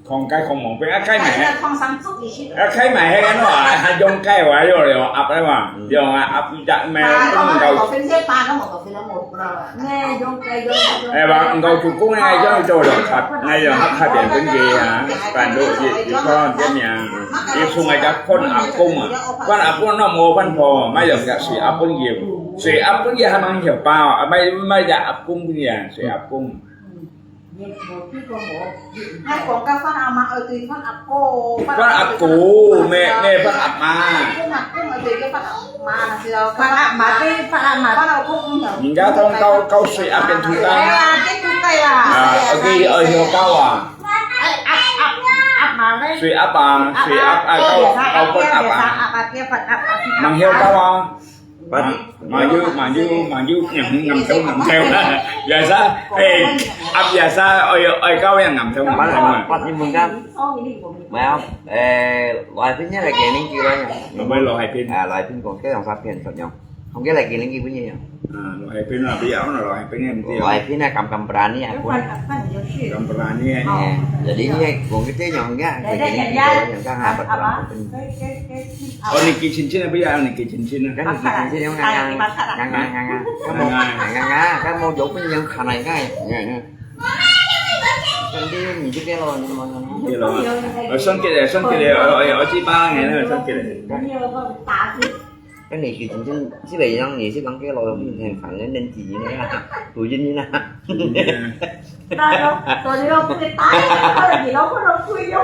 空雞空毛病，啊，雞買，啊，雞買係安怎啊？還用雞話，用用鴨个嘛，用啊鴨一隻咩，用到，哎吧，用到做工个，用做六七，哎，用合合點分佢啊，反正一，一看這名，一送來隻款阿公啊，款阿公那無辦法，買兩隻水鴨分佢，水鴨分佢還蠻有包，啊，買，買隻鴨公分佢啊，水鴨公。 你無去過無？你毋知。愛講到番阿媽，愛對番阿哥，番阿哥，咩，咩番阿媽。番阿公愛對个番阿媽，那是咯。番阿媽對番阿媽。番阿公毋曉。人家講到，到水鴨變土雞。哎呀，變土雞啦。啊，OK，哎，有夠啊。哎，鴨，鴨，鴨嫲咧？水鴨啊，水鴨啊，到，到番鴨啊。鴨啊，叫番鴨啊。吂曉到啊。 八，嘛有，嘛有，嘛有，嗯，啱頭，啱頭。Biasa，哎，啊，biasa，哎喲，哎，搞樣啱頭，啱頭啊。八，八，你問佢，買啊，哎，羅海平也來給你幾個呀？有沒有羅海平？啊，羅海平講，這兩三片怎樣？同佢來給你幾個呀？啊，羅海平啊，不要，羅海平也不要。羅海平啊，敢，敢berani啊，pun. Berani ya. Eh, jadi ni, kong kita yang enggak, jadi ni kita yang enggak, apa, apa. Oh, niki cincin apa ya? Niki cincin. Kan niki cincin yang ngang, ngang, ngang, ngang, ngang. Kamu, ngang, ngang, ngang. Kamu jawab pun yang kanan, kan? Ya, ya. Kan dia ni juga lo, ni mana? Okey lo. Oh, sangkit eh, sangkit eh. Oh, oh, ya, oh, cik bang eh, sangkit eh. Kan niki cincin, si bayang ni, si bang ke lo, ni kan, kan, ni nanti ni lah. Hujan ni lah. Hujan ni lah. Tahu, tahu dia orang punya tahi, kalau dia orang pun orang pun yo.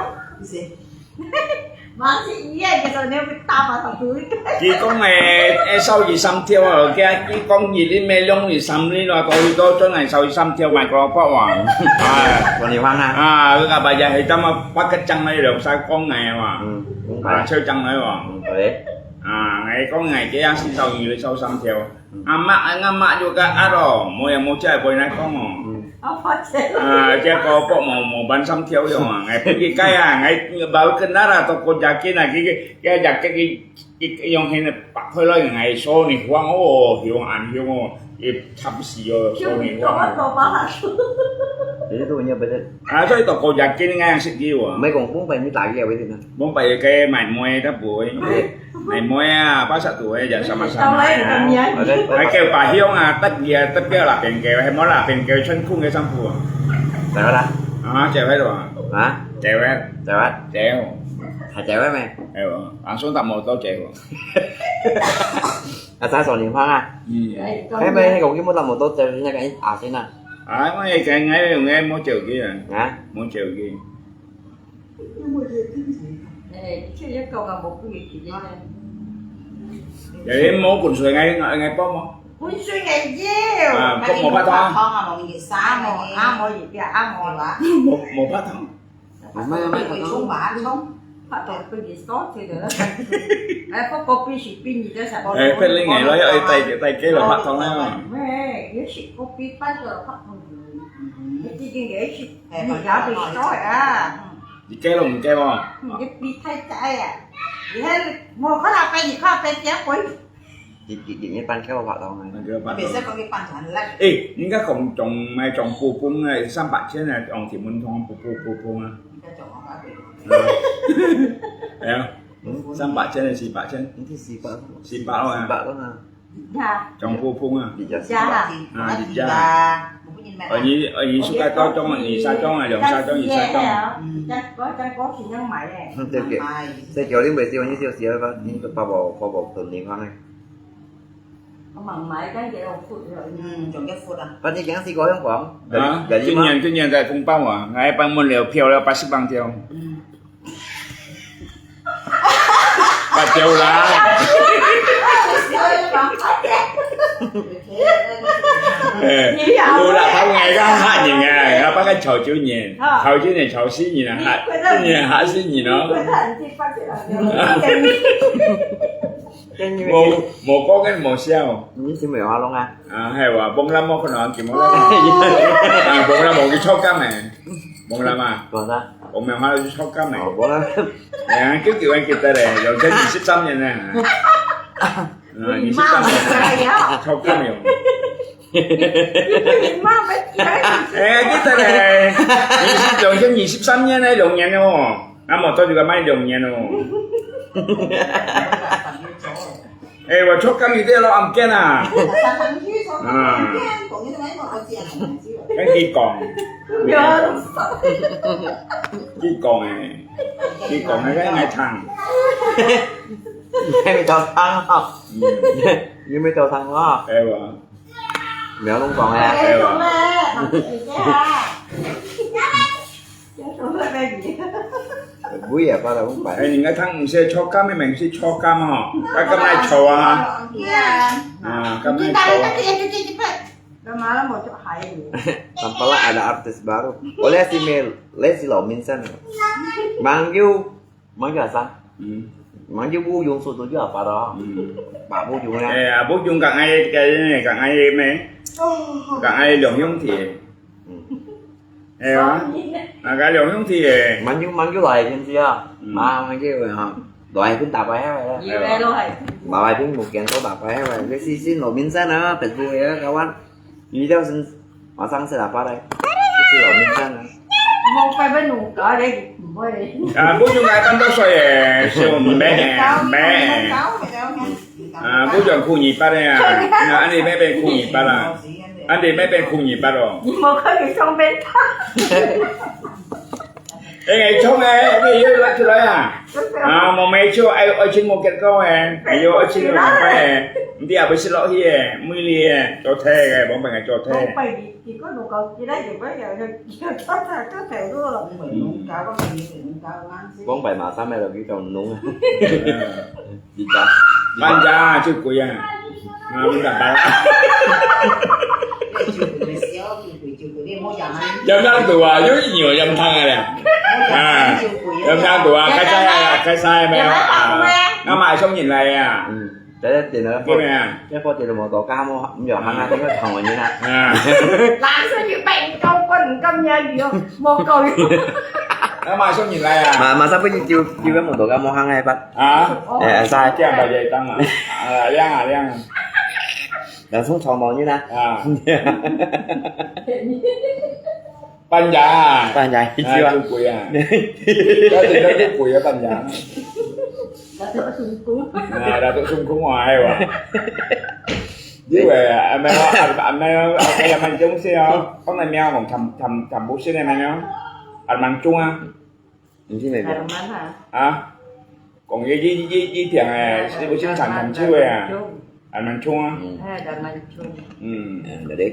Masih iya gitu, dia betapa satu itu. 佢講誒，誒，收二三條啊，佢，佢講二零咩兩二三呢咯，到去到轉來收二三條賣個波啊。哎。Còn nhiều hơn ha. 啊，佢个白日係點啊，八個鐘來兩三公里啊嘛。嗯，嗯，啊，超鐘來嘛。嗯，對。啊，𠊎講𠊎這樣先收二，收三條。 阿媽，阿媽就个阿咯，無也無再會來講哦。啊，結果無，無，無辦三條用啊，𠊎不應該啊，𠊎baru kenal啊，toko jakin啊，佢，佢，佢jakin佢，佢用現在白開來，𠊎手你慌哦，用恁用哦，佢慘死哦，手你慌哦。Jadi tu punya betul. 啊，所以toko jakin應該識佢哦。Mai kong kong pai ni tadi apa itu nah? Mong pai ke mai moi tak boleh. Mai moi啊，巴薩杜誒，就sama-sama啊。還叫白香啊，得意啊，得叫那邊叫，係無那邊叫春空个衫褲啊。走啦。啊，走喺度啊。啊？走誒。走啊。走。還走誒咩？係喎，啊，送搭摩托走喎。啊，打手電話啊。嗯。係咪？你講佢冇搭摩托走，那個阿先啊？啊，我以前𠊎用个冇走佢啊。啊？冇走佢。 誒，這一個啊，無幾個錢啊。有人無滾水，愛，愛，愛煲無？滾水个要。啊，無，無白湯啊？湯啊，無熱水啊，無，啊，無熱嘅，啊，無啦。無，無白湯。毋係啊，毋係白湯。沖吧，沖。白湯分佢燒起來。哎，不過必須比你這啥？哎，分你个咯，要帶，帶給了白湯啊。喂，也是个別半個白湯。嗯。你這個也是，哎，你也得燒啊。你給了，你給無？你比太窄啊！你還無看到被你看被結婚。 一，一，一，一般叫我白湯啊。那個白湯。別說講一般就很爛。哎，人家講，講，買講布布啊，三百千啊，用天文湯布布，布布啊。人家講我白費。嗯。哎呀，嗯。三百千還係四百千？你係四百。四百啊。四百啊。呀。講布布啊。你家四百。啊，你家。哦，你，哦，你suka到種，你三種啊，兩三種，你三種。嗯。再過，再過去能買耶。嗯，對，對。買。所以叫你買少，你少少吧，你个包包，包包囤你看呢。 我吂買，等佢有福了。嗯，總結福啊。反正驚死過香港。啊，今年，今年个紅包啊，𠊎一般問了票了八十萬條。嗯。八條啦。哎，有啦，頭𠊎个嚇人啊，𠊎八个潮州人，啊。潮州人潮死人啊，嚇，今年嚇死人哦。無，無講个無笑。你先袂話弄啊？ 啊，係哇，Bông Lam無可能，佢無啦。啊，Bông Lam無去坐監誒。Bông Lam啊，做啥？Bông Lam還去坐監誒。哦，Bông Lam。哎呀，久久還記得咧，兩千二十三年呢。啊，二十三年呢，坐監用。哎，記得咧，二十，兩千二十三年呢，兩年哦。 啊，無做就个買兩年哦。哎，𠊎坐監你這老暗間啊。啊。跟佢講，佢講誒，佢講誒，該𠊎聽。你還沒到聽哦。嗯。你還沒到聽哦。哎，我。 無弄講啊。哎喲。會啊，把它弄白。哎，人家聽毋識坐監，明明係坐監吼，該敢來坐啊？啊，敢來坐啊？Tampalak ada artis baru. Oleh si Mel, oleh si Lau Minsan. Mang Yu. Mang Yu asal. Hmm. Mang Yu Wu Yung Su tu juga apa dah? Hmm. Pak Wu Yung ya. Eh, Wu Yung kak ngai, kak ngai me. Kak ngai Long Yung Thi. Hmm. Eh, ah, kak Long Yung Thi eh. Mang Yu, Mang Yu lai thiên sư à. Hmm. Mà Mang Yu ha. Lai pun tak payah ya. Iya, lai. Lai pun mungkin tu tak payah ya. Cái si si Lau Minsan à, Facebook ya kawan. Video sen masang sila pare. Isi lo minsan. Mong pai ba nung ka de, boy. À, Wu Yung ai tan to soi eh, siu mbe, mbe. À, Wu Yung khu nhị bát eh. À, anh đi mbe ben khu nhị bát à. Anh đi mbe ben khu nhị bát rồi. 你無可能上邊他。 Ê, ngày trống ê, ê, yêu lắm, chịu lắm à? À, một ngày chưa, ai, ai chín một kết câu ê. Ngày yêu ai chín một kết câu ê. Đi à, bữa xin lỗi hi ê, mười li ê, cho thuê ê, bóng bánh cho thuê. Không phải đi, chỉ có nhu cầu gì đấy, chỉ có giờ, giờ, giờ cho thuê, cho thuê thôi. Không phải nhu cầu, có gì phải nhu cầu lắm chứ. Bóng bánh mà sao mày lại cái cầu nung? Đi chả. Bán giá chứ quỷ à. À, không đảm bảo. Yam thang tu à, yam nhiều yam thang à lẹ. À, yam thang tu à, cái sai à, cái sai mèo à. Nó mà sống nhìn lại à. Ừ. Cái tiền nó. Cái này à. Cái có tiền là một tổ cá mua, không giờ mang ra cái thằng này nè. À. Làm sao như bạn câu quân câm nhà gì không? Một câu. Nó mà sống nhìn lại à. Mà, mà sao bây giờ chưa, chưa có một tổ cá mua hàng hay bắt? Hả? Ê, sai. Cái bà dây tăng à. À, liang à, liang à. Là sống sò mò như nè. À. Ban già à? Ban già, à, chưa? Chung quỷ à? Có gì đó chung quỷ ở ban già. Đã tụi sung cúng. À, đã tụi sung cúng ngoài hay quá. Chứ về, à, mày, à, à, mày, à, cái là mày chung xe hả? Có này mèo còn thầm, thầm, thầm bố xe này mày không? Anh mang chung á. Hả? Còn cái, cái, cái, cái thằng này, cái bố xe thằng thầm chiêu này à? Anh mang chung á. Ừ. Anh mang chung. Ừ. À, được đấy.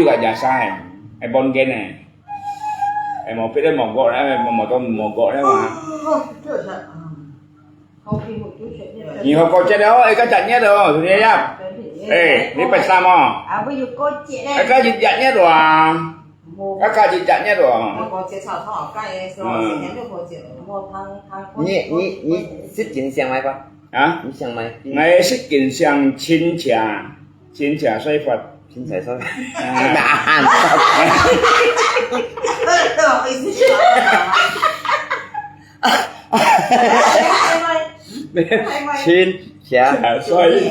有个野生个，係本根个，係無別个無國咧，無無到無國咧嘛。哦，這才，嗯，好皮膚就全面。你好高級了哦，哎，个熱熱哦，是不是呀？哎，你白衫哦。啊，我有高級咧。哎，个熱熱哦啊。 無。啊，家己食熱咯。我講節操通好解个，所以我先天就好食。我通通你你你食緊香來吧？啊？你香來？𠊎食緊香清茶，清茶水發，青菜炒，难。青菜。啊，所以，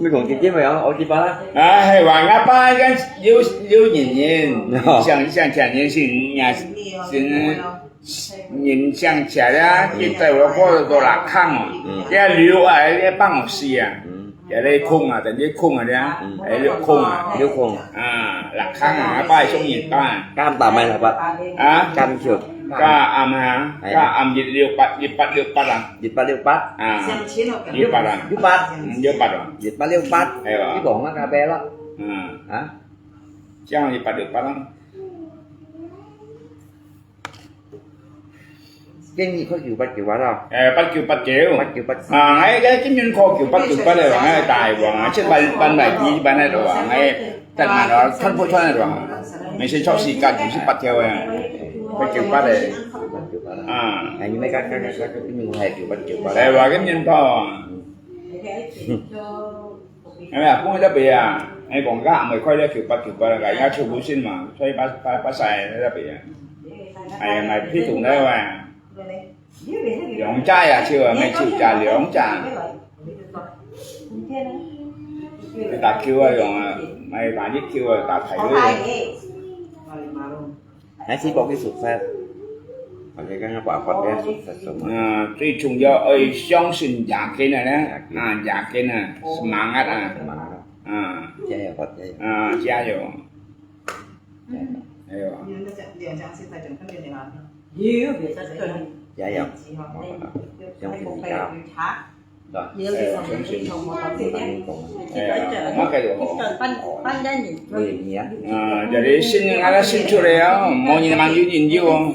你讲这点没有，我知道啦。啊，系话，阿爸个有，有年年，哦。像，像前年是，是，人想起来啊，现在我过了多少看哦，嗯。要留啊，要放我死啊。嗯。 也咧空啊，等於空啊，咧，嗯。哎，六空啊。六空。啊，六空啊，八係中年八。加暗八咩？六八。啊？加暗九。加暗啊，哎。加暗一六八，一八六八啊。一八六八。啊，六八啊。六八。嗯，六八啊。一八六八。哎呀。你講那個咩咯？嗯。啊？這樣一八六八啊。 建議開九八九八啦。誒，八九八九。八九八九。啊，哎，該今年開九八九八个，哎，大王啊，這班，班來比一般个大王，哎，但係啊，看不出來大王，每次出時間九十八條个，八九八个。啊。哎，你們看，看，看，看，今年開九八九八啦。哎，我今年開啊。嗯。 哎呀，講到這邊啊，哎，講價毋會開了九八九八了，人家全部信嘛，所以八，八，八十在這邊啊。哎呀，買批桶了哇。兩隻呀，就啊，買九隻兩隻。你打球啊，用啊，買打一球啊，打排位。 還係講佢熟悉，或者講佢話法比較熟悉什麼。嗯，最重要愛相信夜間个呢，夜間。啊，夜間啊，semangat啊。Semangat。嗯。加油，加油。啊，加油。加油。哎呦。加油。加油。 啊，該就好。啊，jadi新年啊，新出來啊，無人嘛有人有哦。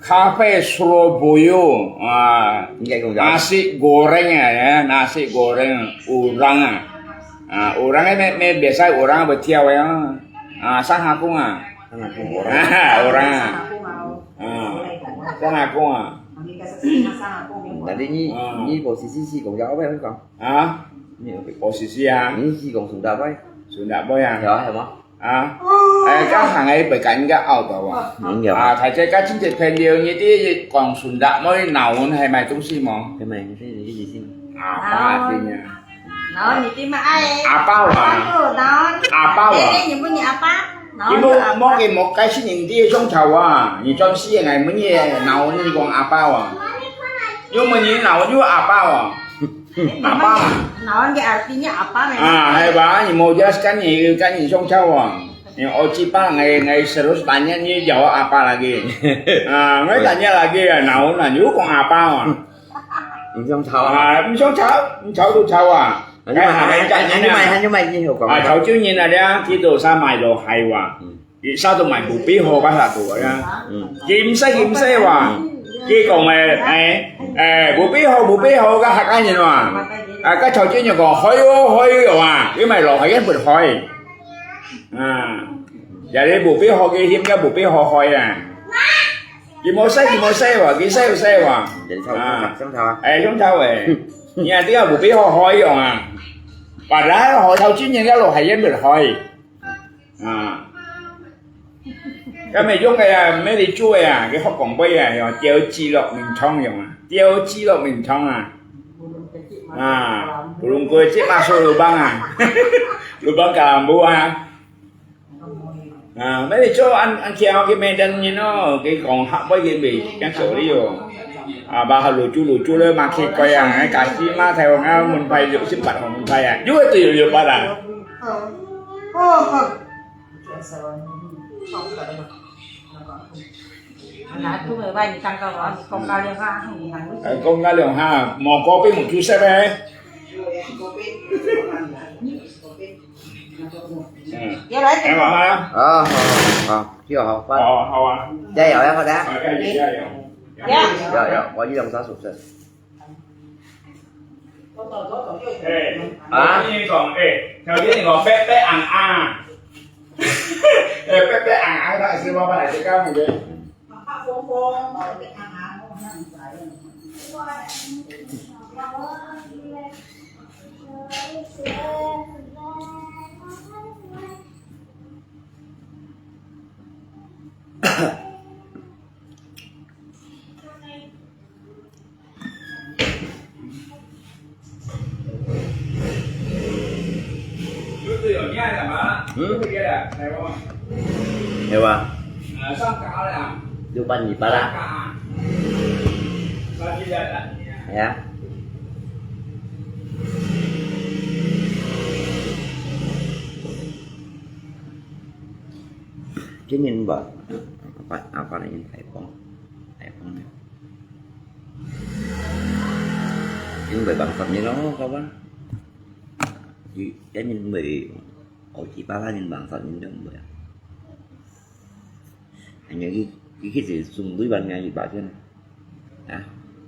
咖啡Surabaya啊，nasi goreng啊，nasi goreng orang啊，啊，orang个咩，咩biasa orang會跳个啊，啊，sang hakong啊。 Orang，orang。啊，sang hakong啊。Tadi你，你posisi si講，ya，apa yang kau？啊？你posisi啊？你si講Sunda apa？Sunda apa啊？有啊，有嗎？啊？哎，該行个會感覺拗到啊。啊，大家該親戚朋友，你知講Sunda apa，鬧人係買東西無？係買東西，你意思？啊，買東西啊。 然後你對嘛，哎，阿爸啊。阿爸啊。阿爸啊。哎，哎，你問你阿爸，然後你莫，就阿爸。莫給莫該是你的上頭啊，你專心來問你，然後你講阿爸啊。又問你，然後又阿爸啊。阿爸啊。然後你阿，你阿爸咩？啊，係吧？你莫jelaskan你，跟你上頭啊。你我知吧，ngai，ngai terus tanya你jawab apa lagi。啊，ngai tanya lagi啊，然後呢，又講阿爸啊。 毋想吵啊。啊，毋想吵，毋吵就吵啊。還有買，還有買，還有買，還有買，你有講啊？啊，潮州人啊，你啊，佢都係買落海哇。嗯。佢啥都買，無必好个啥都啊。嗯。佢毋使，佢毋使哇。佢講誒，誒，誒，無必好，無必好，个客家人哇。啊，个潮州人講，海哦，海哦啊，佢買落海，佢不海。啊，也你無必好，佢嫌个無必好海啊。 佢無洗，佢無洗哇，佢洗有洗哇。嗯，就臭臭啊，啊。臭臭啊。哎，臭臭誒。你啊，這個無必好開用啊。Padahal好臭，今年个落海也沒開。啊。該沒用个呀，沒得做个呀，佢學講背啊，用吊機落眠床用啊，吊機落眠床啊。啊，burung koi cik masuk lubang啊。Lubang kalambu啊。 啊，乜你做恁，恁巧个Medan人哦，佢講客話个袂，真少哩哦。啊，把下路豬路豬了嘛，去過啊，哎，假使嘛，台灣啊，門牌六十八號門牌啊，又會對六十八啊。啊，講到兩下，無過分無出色咩？ 嗯，有來。哎，好啊。好，好，好，好，就好，好，好啊。加油，要好的啊。啊，加油，加油。加油。加油，我一定要熟悉。哎，啊？我跟你講，哎，頭先你講白白硬硬。哎，白白硬硬，佢係我本來就講你个。嗯？係吧？六萬二八啦。呀。今年吧，八，啊，八年台風，台風呢。因為辦法呢咯，好吧？ 佢，佢人會，好幾百萬人網上人都會啊。還有佢，佢其實送對半年一百千啊，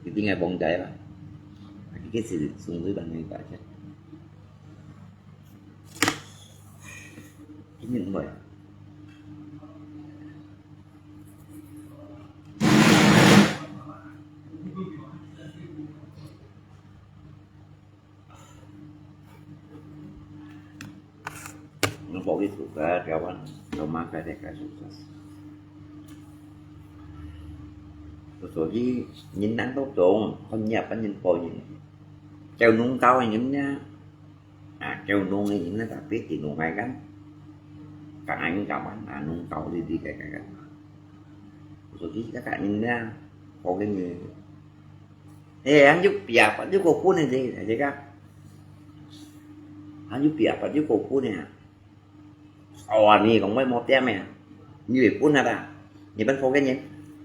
一定係放低啦。佢其實送對半年一百千，一定會。Nang pau ki suka kawan, lomaka deka suka. Kusudi人人都懂，看你啊，反正保人，叫弄高人呢，啊，叫弄人呢，tapi di弄ai kan, kang ai kawan, ah, nung kau di di kai kai kan. Kusudi kakak ni na, pau ki ni. Eh, han yu pia pat yu ko kun ni, deka. Han yu pia pat yu ko kun ni. Sao ni kong mai mo tiam ya. Ni kun na ta. Ni ban pau ki ni.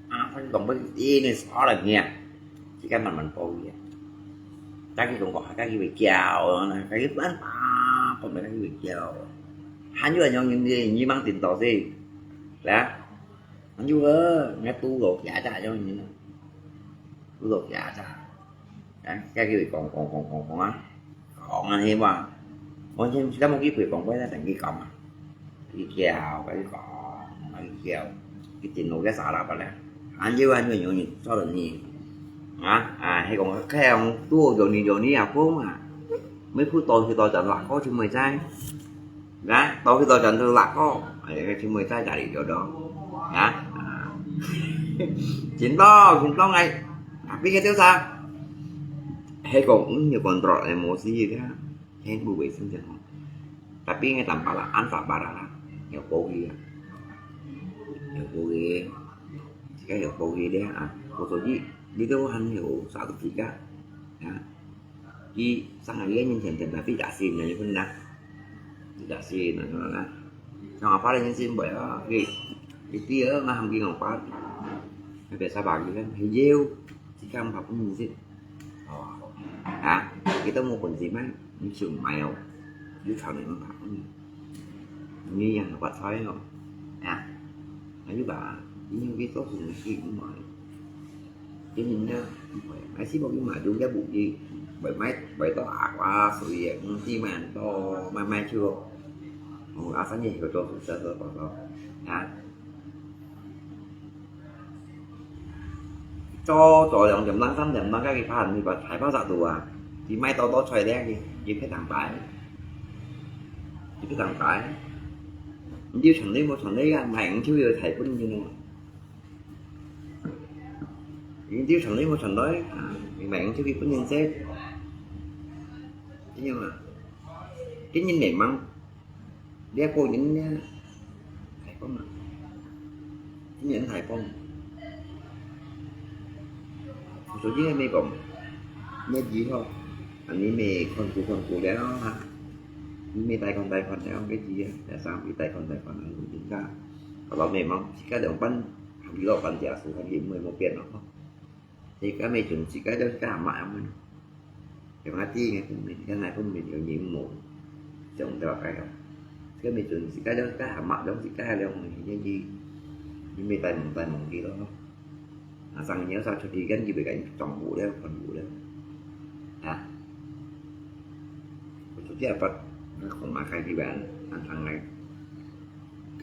Ah, han kong ban ini sao la ni. Chỉ cần mình mình pau ki. Các cái kong có các cái bị kiao, các cái ban pa, kong các cái bị kiao. Han yu anh yong ni ni mang tin tao si. Lah. Anh yu ơ, nghe tu lo kia cha cho ni. Tu lo kia cha. Cái cái cái kong kong kong kong kong á. Kong anh hi mà. Ôi, nhưng ta một cái quỷ kong quay ra thành cái kong à. Cái kiao, cái kong, cái kiao. Cái tin lo cái sao là bao lẹ. Anh yu anh yu yu yu, sao là ni. Hả? À, hay kong cái ông tu rồi ni rồi ni à, không à. Mấy phút tôi thì tôi chẳng là có chứ mày sai. Đó, tôi cái tôi tránh tôi lạc có. Thì cái mười trái chạy được đó. Đó. Chính to, chính to ngay. Tapi cái tiêu xa. Hay còn ứng nhiều con trọ này một gì đó. Hay bù vệ sinh chẳng hạn. Tapi ngay tầm bảo là ăn phải bảo là nhiều cô gì. Nhiều cô gì. Cái nhiều cô gì đấy à. Cô số gì. Đi đâu ăn nhiều xã hội gì cả. Đó. Ki sang a ye nyin thian thian ta fi da si ne kun na. Fi da si na na na. Chong a pa le nyin sin boi a ki. Ki ti a ma ham ki ngau pa. Pe sa ba ki le he yeu. Ti kam pa pun nyin sin. Ha. Ki to mo pun si mai. Ni chung mai o. Yu chang ne ma pa pun. Ni yang pa choi no. Ha. Ayu ba. Ni ki to sun ki mai. Cho nên á, mãi xí một cái mà đúng cái bụng gì, bởi máy, bởi tao ác quá, sự việc, ừ, khi mà tao mai mai chưa, ừ, ác sáng gì rồi tao cũng sẽ tao tao tao, hả? Cho cho lòng chấm lắng, thăm chấm lắng các cái phần thì phải phải bao giờ đủ à? Thì mai tao tao xoay đen đi, đi phải thẳng bài, đi phải thẳng bài, đi thẳng đi một thẳng đi à, mày cũng chưa được thầy cũng như nữa. Yến Tiếu thành lý một thành đói, à, mình mạng trước khi có nhân xét. Thế nhưng mà cái nhân này mắng, đeo cô những nha, thầy có mà. Cái nhân thầy con. Số chứ mê bỏng, mê gì không? Anh ấy mê con của con của đéo hả? Mê tay con tay con đéo cái gì á? Tại sao bị tay con tay con ăn cũng tính cả? Kalau memang jika ada pan, 佢落班就係佢，佢毋會無變咯。你而家未準時，而家都加下買啊嘛。用一啲嘅方面，因為方面有影無，就唔得話計啊。而家未準時，而家都加下買，總之加下兩樣嘢，你你未帶門帶門佢咯。啊，上年有啥出去，跟佢會緊撞步咧，困步咧，啊。 Kusudi apa? Kong makai di ban, antang ngai.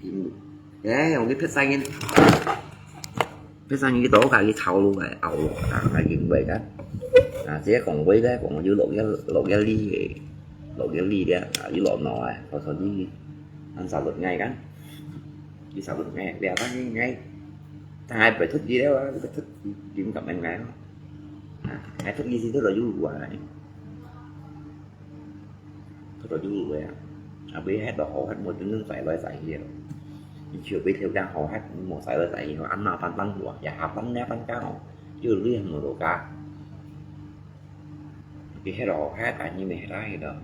Im, ya, yang di pesangin. Pesangin kita ka di tau lu ngai, au, ah, ngai im bai kan. Ah, sia kong bai dai, kong yu lok ya, lok ya li, lok ya li dia, ah, yu lok no ai, kusudi an sa lut ngai kan. Yu sa lut ngai, dia kan ngai. Tang ngai bai thut di dia, bai thut di, di kam ngai. Ah, ngai thut di si thut lo yu wa ngai. Thut lo yu wa. 啊，買忒就好忒，無真正使來使去咯。你就買條件好忒，無使來使去，恁麻煩辦法，也下班了放假哦，就累無落家。佢忒就好忒，但你買忒去咯。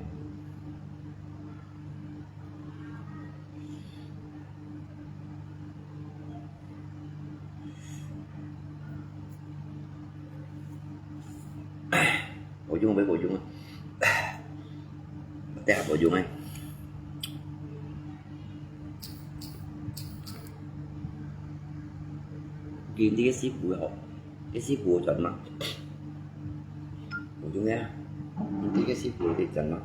無用，無用啊！對啊，無用啊！今日个師傅吼，个師傅賺嘛，無用啊！今日个師傅會賺嘛。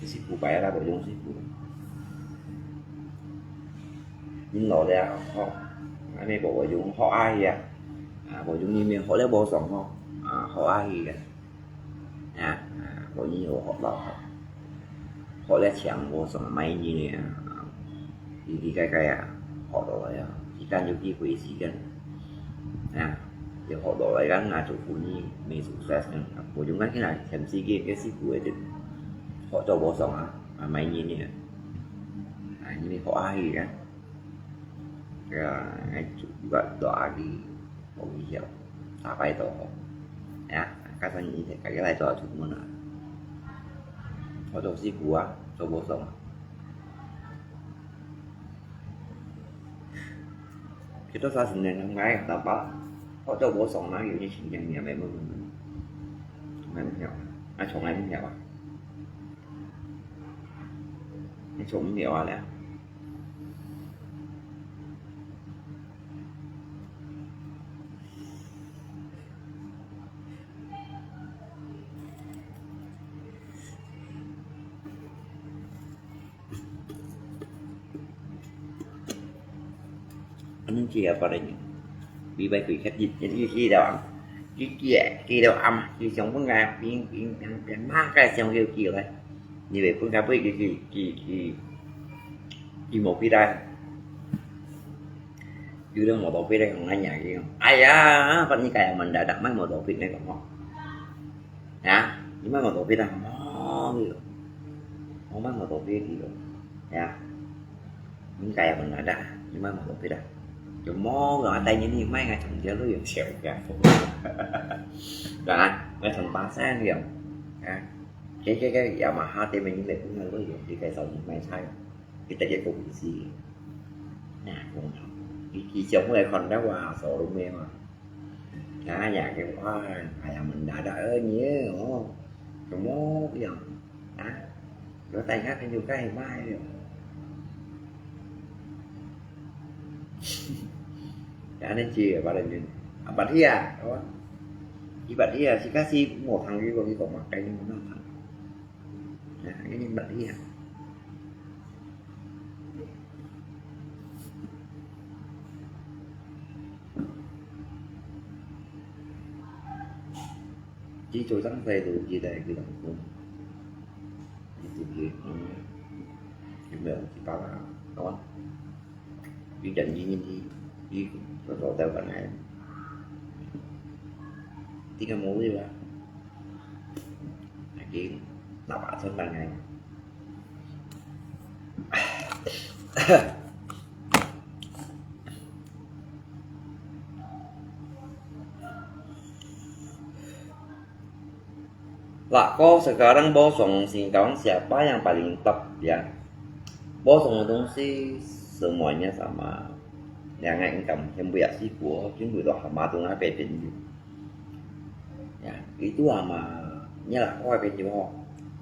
師傅擺啦，無用師傅。恁老了吼，恁呢無，無用學下去啊。啊，無用你面學了無爽吼，啊，學下去啊。啊，啊，無你有學到吼，學了強無爽，買你呢啊。 奇奇怪怪啊，學落來啊，時間有機會時間啊，要學落來，咱若做生意，無success啊，無用咱去拿全世界个師傅个，學做無爽啊，啊，買人呢，啊，因為學下去啊，啊，愛做一個大个。 好危險，打敗到吼。哎呀，加上你一天，家己來做出門啊。我做師傅啊，做無爽啊。幾多少十年了，我也打包，我做無爽啊，有些情形也沒問題。從來不曉啊，啊，從來不曉啊。你從不曉啊了。 恁樣子也不能用，禮拜幾刻日，日，日，日了暗，日，日，日了暗，日上分个，平，平，平，平，嘛个上要叫咧，你袂分个，不，佢，佢，佢，佢，佢無必要。 有人無道理來講，𠊎娘佢講，哎呀，把你家門打打，莫無道理來講吼。啊，你莫無道理啦，莫去咯，莫莫無道理去咯，啊，你家門打打，你莫無道理啦，就莫咯，帶你去買个從這路用笑个，啊，買從巴山用，啊，這這這也嘛下對面你袂不能路用，你該少你買菜。 佢直接講意思。那講，佢佢上來看到我所有咩嘛。啊，也叫哇，哎呀，問大家二年哦，怎麼樣啊？有大家朋友該賣了。啊，恁樣子，把人啊，把你啊，哦，你把你啊，是假是無聽佢講，你講嘛，該你無聽。 啊，恁樣捌去啊。佢做生意就佢來佢同工，佢自己，嗯，有沒有去幫啊？好啊。 佢人，佢，佢，佢做做得還來，這個無位啦。佢拿把錢還來。Lah, ko sekarang bosong, singkawang siapa yang paling top, ya? Bosong的东西 semuanya sama. Yang ngai engkam全部也試過，全部都sama dengan朋友。Ya, itu sama. Nya lah, ko朋友吼，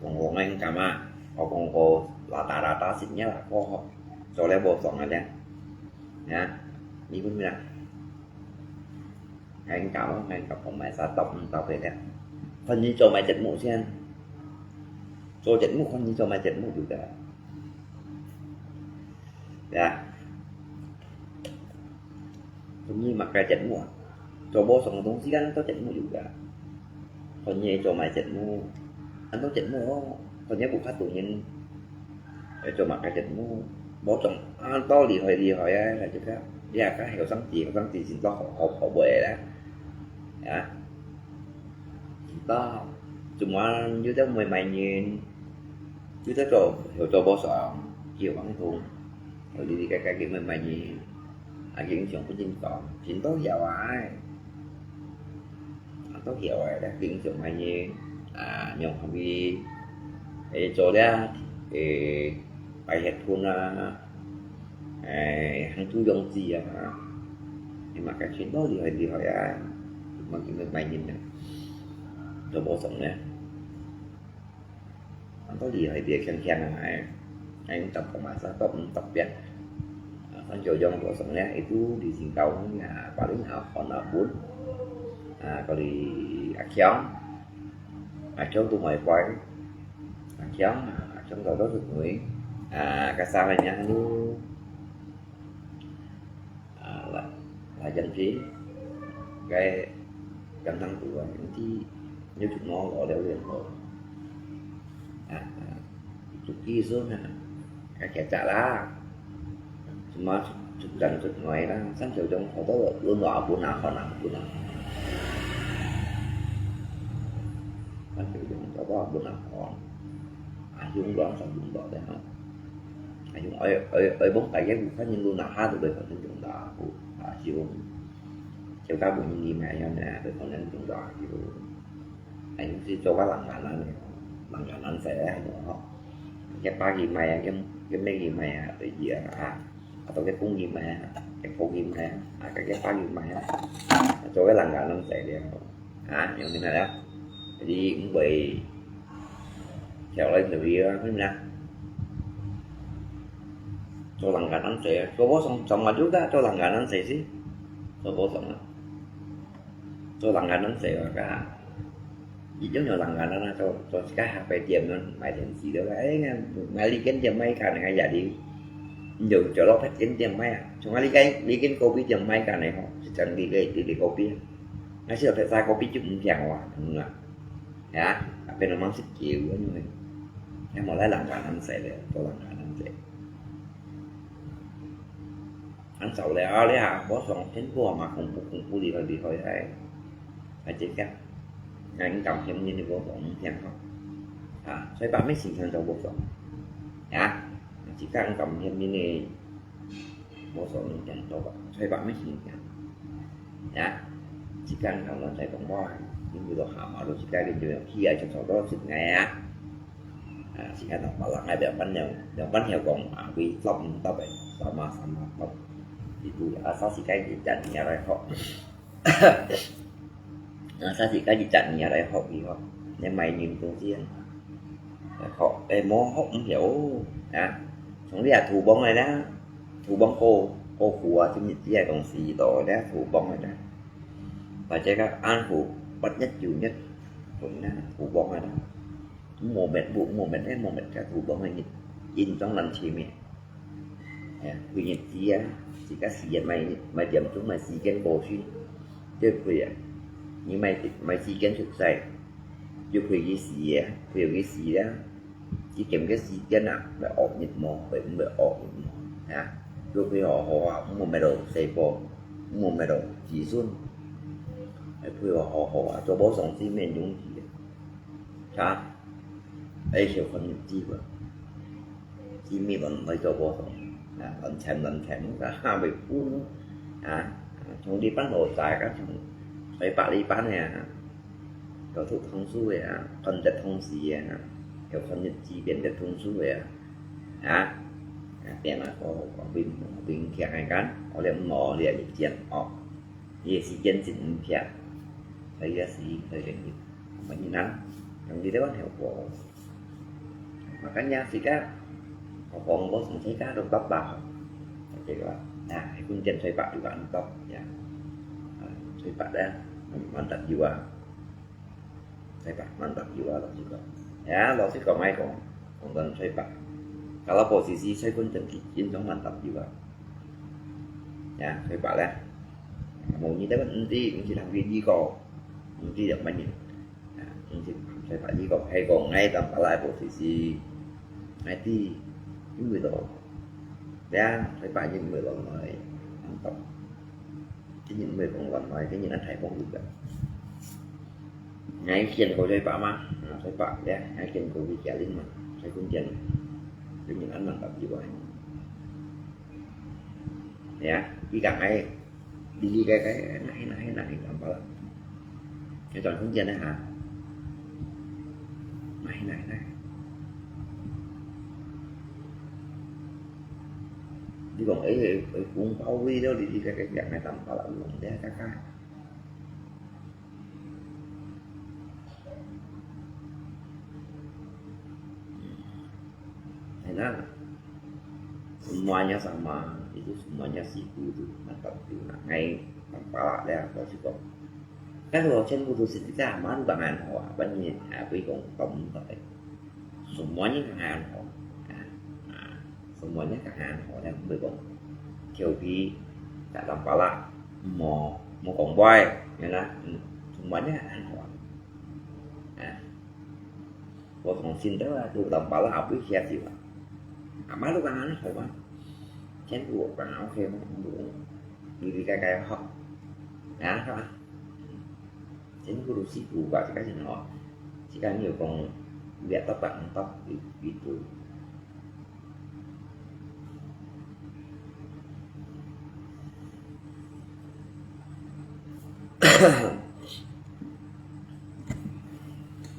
講講engkam啊，我講過rata-rata sih nya lah ko吼，做了bosong啊，ya。Ya,你講咩啊？ Ngai engkam，ngai engkam，講買啥，答毋答佢咧？看你做麼个節目先。做節目，看你做麼个節目就得。對啊。看你麼个節目啊？做無相同時間做節目就得。看你做麼个節目，恁多節目哦，看你有較多人 愛做麼个節目，無種恁多厲害厲害啊，來這個，你也較後生仔，後生仔真多好好好賣啦，啊，真多。做麼有兜買賣人，有兜做，有做和尚，叫王通，有哩哩个个个買賣人，啊，佢影響分人講，真多曉啊，啊，多曉啊，佢影響買賣人，啊，用佢，誒，做了，誒，擺血盆啊，誒，行豬羊子啊，你嘛个全部厲害厲害啊，嘛叫佢買賣人啊，做和尚呢。 Anto lì hơi bia khiang khiang ai. Ai tap ko masa top top bia. San chiu jong ko song le itu di Singkawang ya paling a kon a bun. A ko li a khiang. A khiang tu mai pai. A khiang a khiang to to sut nui. A ka sa nya nu. A, la, la jam chi, cái căng thẳng tu a, chi, nếu chụp nó lỏ đeo liền rồi. A, a, chụp kia xuống ha, cái kẻ trả lá, chụp mà chụp, chụp dần chụp ngoài đó, sáng chiều trong họ đó luôn nọ, buôn nào, họ nào, buôn nào. Sáng chiều trong họ đó, buôn nào, họ. A, dùng đó, sao dùng đó đấy hả? A, yung ơi, ơi, ơi, bóng tay cái vụ phát nhân luôn là hát được đời sống trong đó, vụ, à, siêu, siêu cao vụ nhân đi mà, yun nè, đời sống nhân trong đó, siêu. A, yung si cho các lăng ngàn lăng này, lăng ngàn lăng sẽ là hả? Cái ba gì mày, cái, cái mấy gì mày à, tự gì à, à, tao cái phung gì mày à, cái phung gì mày à, à, cái, cái ba gì mày à, cho cái lăng ngàn lăng sẽ đi. Ha, yang di na ya. Jadi, mui, siap lai tu ya, kan na. Cho langganan se, cho bo song, song ma juga, cho langganan se si. Cho bo song. Cho langganan se ka. Ih, yung yo langganan na, cho, cho si ka ha pai tiam nun, mai tiam si do ka. Eh, ngan, ngan li ken tiam mai ka, ngan ya di. Yo, cho lo pai ken tiam mai a. Cho ngan li ken, li ken kopi tiam mai ka ne ho. Si chang li ke, li, li kopi. Ngai si lo pai sa kopi ju mung kiang wa, mung a. Ya, a pen mang sit kiu a nyoi. Ya mo lai langganan se le, to langganan se. An sao le a le a, bo song ten bo ma kung pu kung pu li hoi li hoi hai. A je ka. Ngai kam hiam ni ni bo song mung kiang ho. A, sai ba mi sing sang to bo song. Ya, je ka kam hiam ni ni. Bo song mung kiang to ba, sai ba mi sing kiang. Ya, si kan kang lon sai kong bo, yin bu do ha ma lo si kai yin ju ki ai chok chok do sik ngai a. A, si kan tong ba lang ngai biang ban neo, biang ban neo kong a, wi lop lop bai, sa ma sa ma lop. Di bu a sa si kai yin jan ni a lai ho. A, sa si kai yin jan ni a lai ho wi ho. Ne mai yin kong si an. Ho, e mo ho, mm, hio. A, chong li a tu bong lai na. Thủ bóng có, có khua, chính là cái đồng sĩ đó là thủ bóng rồi đó. Và cái các án phủ bắt nhất, nhiều nhất, cũng là thủ bóng rồi đó. Mùa mệt bụng, mùa mệt hết, mùa mệt cái thủ bóng này nhìn, nhìn trong lăn chim ấy. À, quy nhật chia, chỉ các sĩ mày, mày điểm chúng mày sĩ kiến bổ sung. Chứ quy à, nhưng mày, mày sĩ kiến thực sai. Chứ quy cái sĩ à, quy cái sĩ đó. Chỉ kiểm cái sĩ kiến à, mày ốp nhịp mò, mày cũng mày ốp nhịp mò. Hả? Chứ quy họ họ à, cũng một mày đồ, xe bò, cũng một mày đồ, chỉ xuân. Mày quy họ họ họ à, cho bố sống sĩ mẹ nhúng gì. Hả? Ấy, hiểu phần nhịp chi vậy. Chi mi lon nói cho bố không? À, lon chém, lon chém, cả hai mươi phút. À, chúng đi bắt nổ tài các chúng. Phải bạ đi bắt nè. Có thuốc thông su à, con đất thông sĩ à. Có con nhật chi biến đất thông su à. Hả? À, tiền là có, có bình, bình kia hai cán. Có liệm mỏ, liệm nhịp chiến. Ồ. Ye si chiến chính kia. Thấy ra si, thấy cái nhịp. Mà như nắng. Trong đi tới bắt hiểu của Makanya sika, kong bos sika dong top ba. Oke, wa. Nah, ikun jen soi pak juga top, ya. Ah, soi pak dah, mantap jiwa. Soi pak mantap jiwa lo juga. Ya, lo si kong ai kong, kong dan soi pak. Kalau posisi soi kun jen ki, jen dong mantap jiwa. Ya, soi pak dah. Mau ni dah nanti, nanti dah biji ko. Nanti dah main. À, chính thức phải phải đi có hay có ngay tầm cả lại bộ thì gì ngay thì những người đó đã phải phải những người đó nói ăn tầm cái những người còn còn nói cái những anh thầy không được cả 𠊎見過佢爸媽，啊，佢爸咧，𠊎見過佢家人嘛，佢講見，佢人恁樣个地位。呀，佢講哎，哩哩个个，哪哪哪哪，淡薄啦。佢轉空間咧哈，哪哪哪。你講哎，哎，紅包位了，哩哩个个，講哎，淡薄啦，弄得个个。 Enak. Semuanya sama, itu semuanya situ tu, mantap tu. Nah, ngai, kepala dia, apa sih kok. Kan kalau 全部都是你在嘛，你当然好啊，反正也不会讲讲不好。Semuanya kan 很好啊，啊，semuanya kan 很好，但不会讲调皮，tak tampalak，莫莫讲歪，原来，嗯，semuanya 很好啊。 啊，我从新的啊，都到巴拉不下去了。啊，马路刚刚好嘛，全部刚刚 OK 嘛，你你该该好，啊，是吧？全部都是不管这个人哦，这个人有讲，别到板到一一步。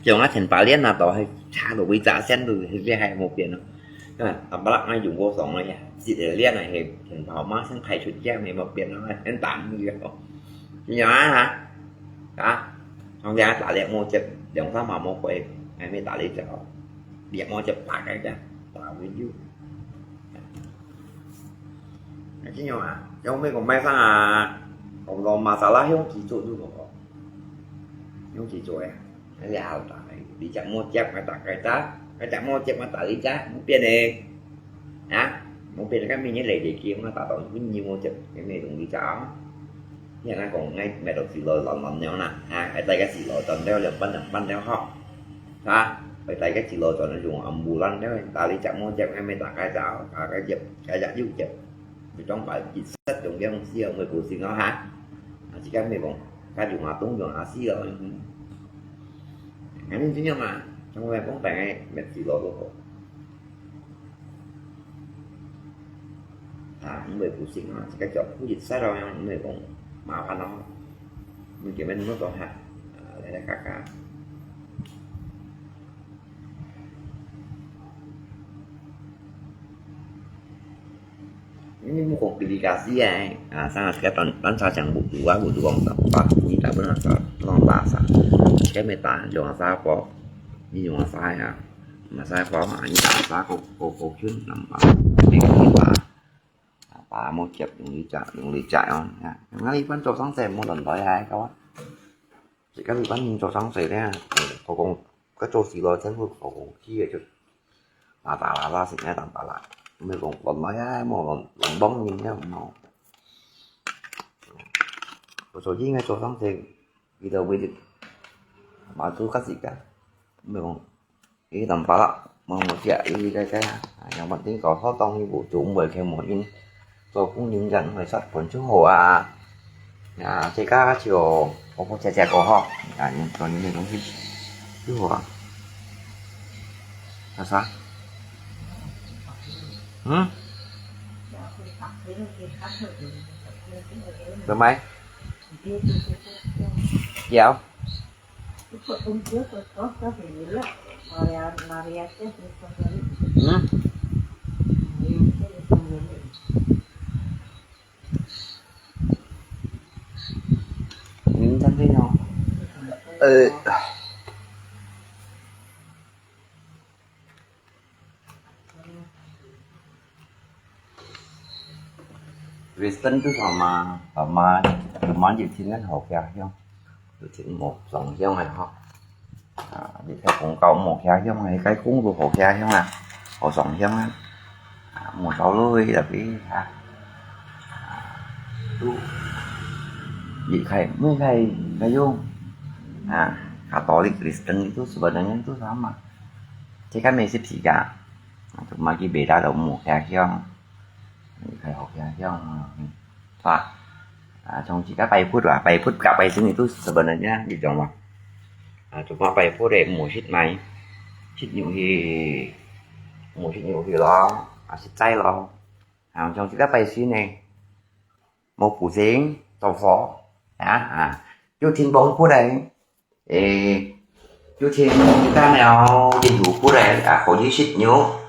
像啊，前八年啊，都係差到位，價錢都係還無變咯。啊，阿伯拉，𠊎用過爽个呀，一个年啊，係前頭馬上排出價，係無變咯，很打你个哦。你講啊，哈？啊？從前打獵無接，兩三下無回，還沒打獵隻哦。獵無接，打个價，打回去。 Macam nyo ah, yang mai kong mai sang ah, kong lo masalah yang kicu tu kong lo. Yang kicu eh. Ai ya ta, li jak mo jak mai ta kai ta, kai jak mo jak mai ta li jak, mo pian eh. Ha? Mo pian kan mi ni lei dei ki ma ta tong, mi ni mo jak, mi dong li jak. Hiện nay kong ngai mai dong si lo lon lon nyo na. Ha, ai tai ka si lo ton deo liang ban liang ban deo ho. Ha, ai tai ka si lo ton yung ambulan deo, ta li jak mo jak mai mai ta kai ta, ka ka jep, ka jak yu jep. Trong phải chính sách trong cái ông xưa người của xin nó hả? À, chỉ cái mấy bọn, cái dùng à túng dùng à xí rồi. Anh nên chứ nhưng mà, trong cái bóng tay, mệt gì lo lo. À, người của xin nó, chỉ cái chọn khu dịch sát rồi, người cũng mà phải nó. Mình kiểu mình mất rồi hả? À, đây là các cái. Ini mukok delegasi ai. Ah, sanga sika tan, tan sa chang bu dua, bu dua ang tampa, ni ta pun ang sa, pun ang ta sa. Sika meta, jong sa po, ni jong sa ya. Ma sa po, ah, ni ta sa ko, ko, ko chun, nampa. Ni ta. Apa mo chep, yung licha, yung licha, oh, ya. Yang ngali pan to sang se mo lon doi ai, kawan. Sika li pan min to sang se ya. Ko kong, ka to si lo, chen ko, ko kong, ki ya chut. Mà ta là ta xin nghe tạm bả lại. Mới còn còn nói á, mà còn còn bóng nhìn nhá, mà. Có số gì nghe số tháng thì đi đâu với được. Mà tôi cắt gì cả. Mới còn cái tạm bả lại. Mà một chuyện đi cái cái. À, yang bản tính có thoát tông như bộ chủ mười cái một in. Tôi cũng nhìn nhận người sắp cuốn chú hồ à. À, thế các chiều có có che che có ho. À, những còn những thông tin. Chú hồ à. Là sao? Hử? Bữa mai? Chiều? Hử? Mình chăm thế nhau. Ừ. Kristen tu sama, sama, sama je chính ngân hậu kia hiong. Tu chính một dòng hiong này ho. À, đi theo cũng cầu một kia hiong này, cái cũng tu hậu kia hiong à. Hậu dòng hiong à. À, một sáu lui là cái, à. Tu. Đi khai, mới khai, khai hiong. À, Katolik Kristen itu sebenarnya tu sama. Cik kan mesip siga. Cuma ki beda lo mu kia hiong. Khai hok kia hiong. Wah. Ah, trong cik kan pai put wah, pai put ka pai sini tu sebenarnya di trong wah. 啊，做麼个布袋無食米，食肉去，無食肉去咯，啊，食齋咯。啊，像這個百姓呢，無補身，做火，啊，啊，有天幫布袋，誒，有天干了，一路布袋，啊，可以食肉。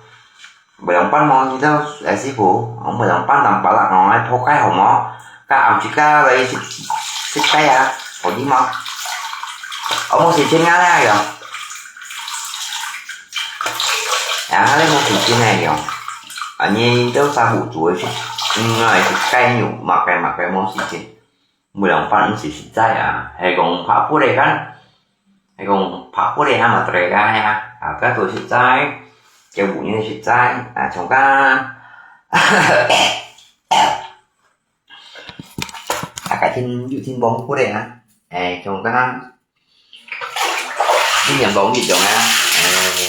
Bulan pan mo kita, eh, siku. Ang bulan pan tampalak mo, ay, pokay ho mo. Ka am chika, ay, si-, sikay, ah. Pwede mo. Amo si Chin nga na yo. Yang hali mo si Chin na yo. Ani daw sa butu, eh, si, nga, eh, sikay nyo, makay, makay mo si Chin. 每人發毋係實在啊，係講拍布袋kan，係講拍布袋還嘛對个啊，啊，該做實在，叫有人實在，啊，像个，啊，該天有天幫布袋啊，誒，像个，你念講一種啊，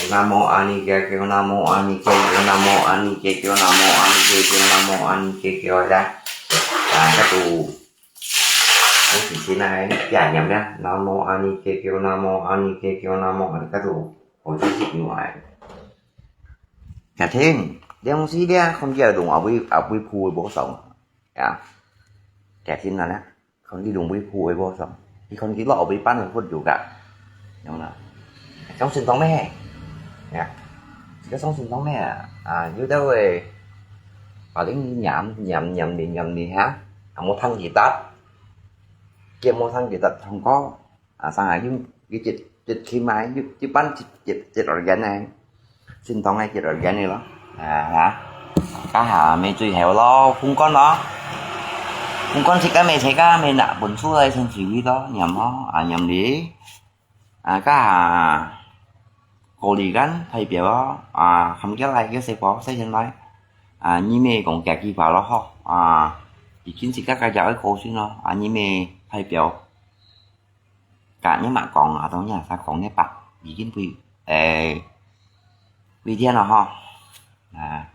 誒，南無阿彌陀佛，南無阿彌陀佛，南無阿彌陀佛，南無阿彌陀佛，南無阿彌陀佛，啊，該做 我之前啊，也念了，南無阿彌陀佛，南無阿彌陀佛，南無阿彌陀佛，我就識念啊。假定，這東西咧，看起來同阿偉，阿偉鋪个無相，呀。假定啊咧，看起同阿偉鋪个無相，你看起落阿偉班个佛有个，懂啦？相信當咩？呀，這個相信當咩啊？啊，有兜个，把你念念念你念你哈，啊，無聽佢答。 佢無聽佢得通過，啊，上下用，佢一，一起碼，一，一般一，一，一二元呢，正當个一二元个咯，啊，哈，該下咪最後咯，風乾咯，風乾自家咪自家咪拿本書來先處理咯，念咯，啊，念哩，啊，該下，過濾乾代表咯，啊，含起來个細胞，細先來，啊，你咪講幾句話咯，吼，啊，已經自家个就愛高興咯，啊，你咪代表 甲你嘛講啊，當然係講你白，已經會，誒，會天了吼。啊，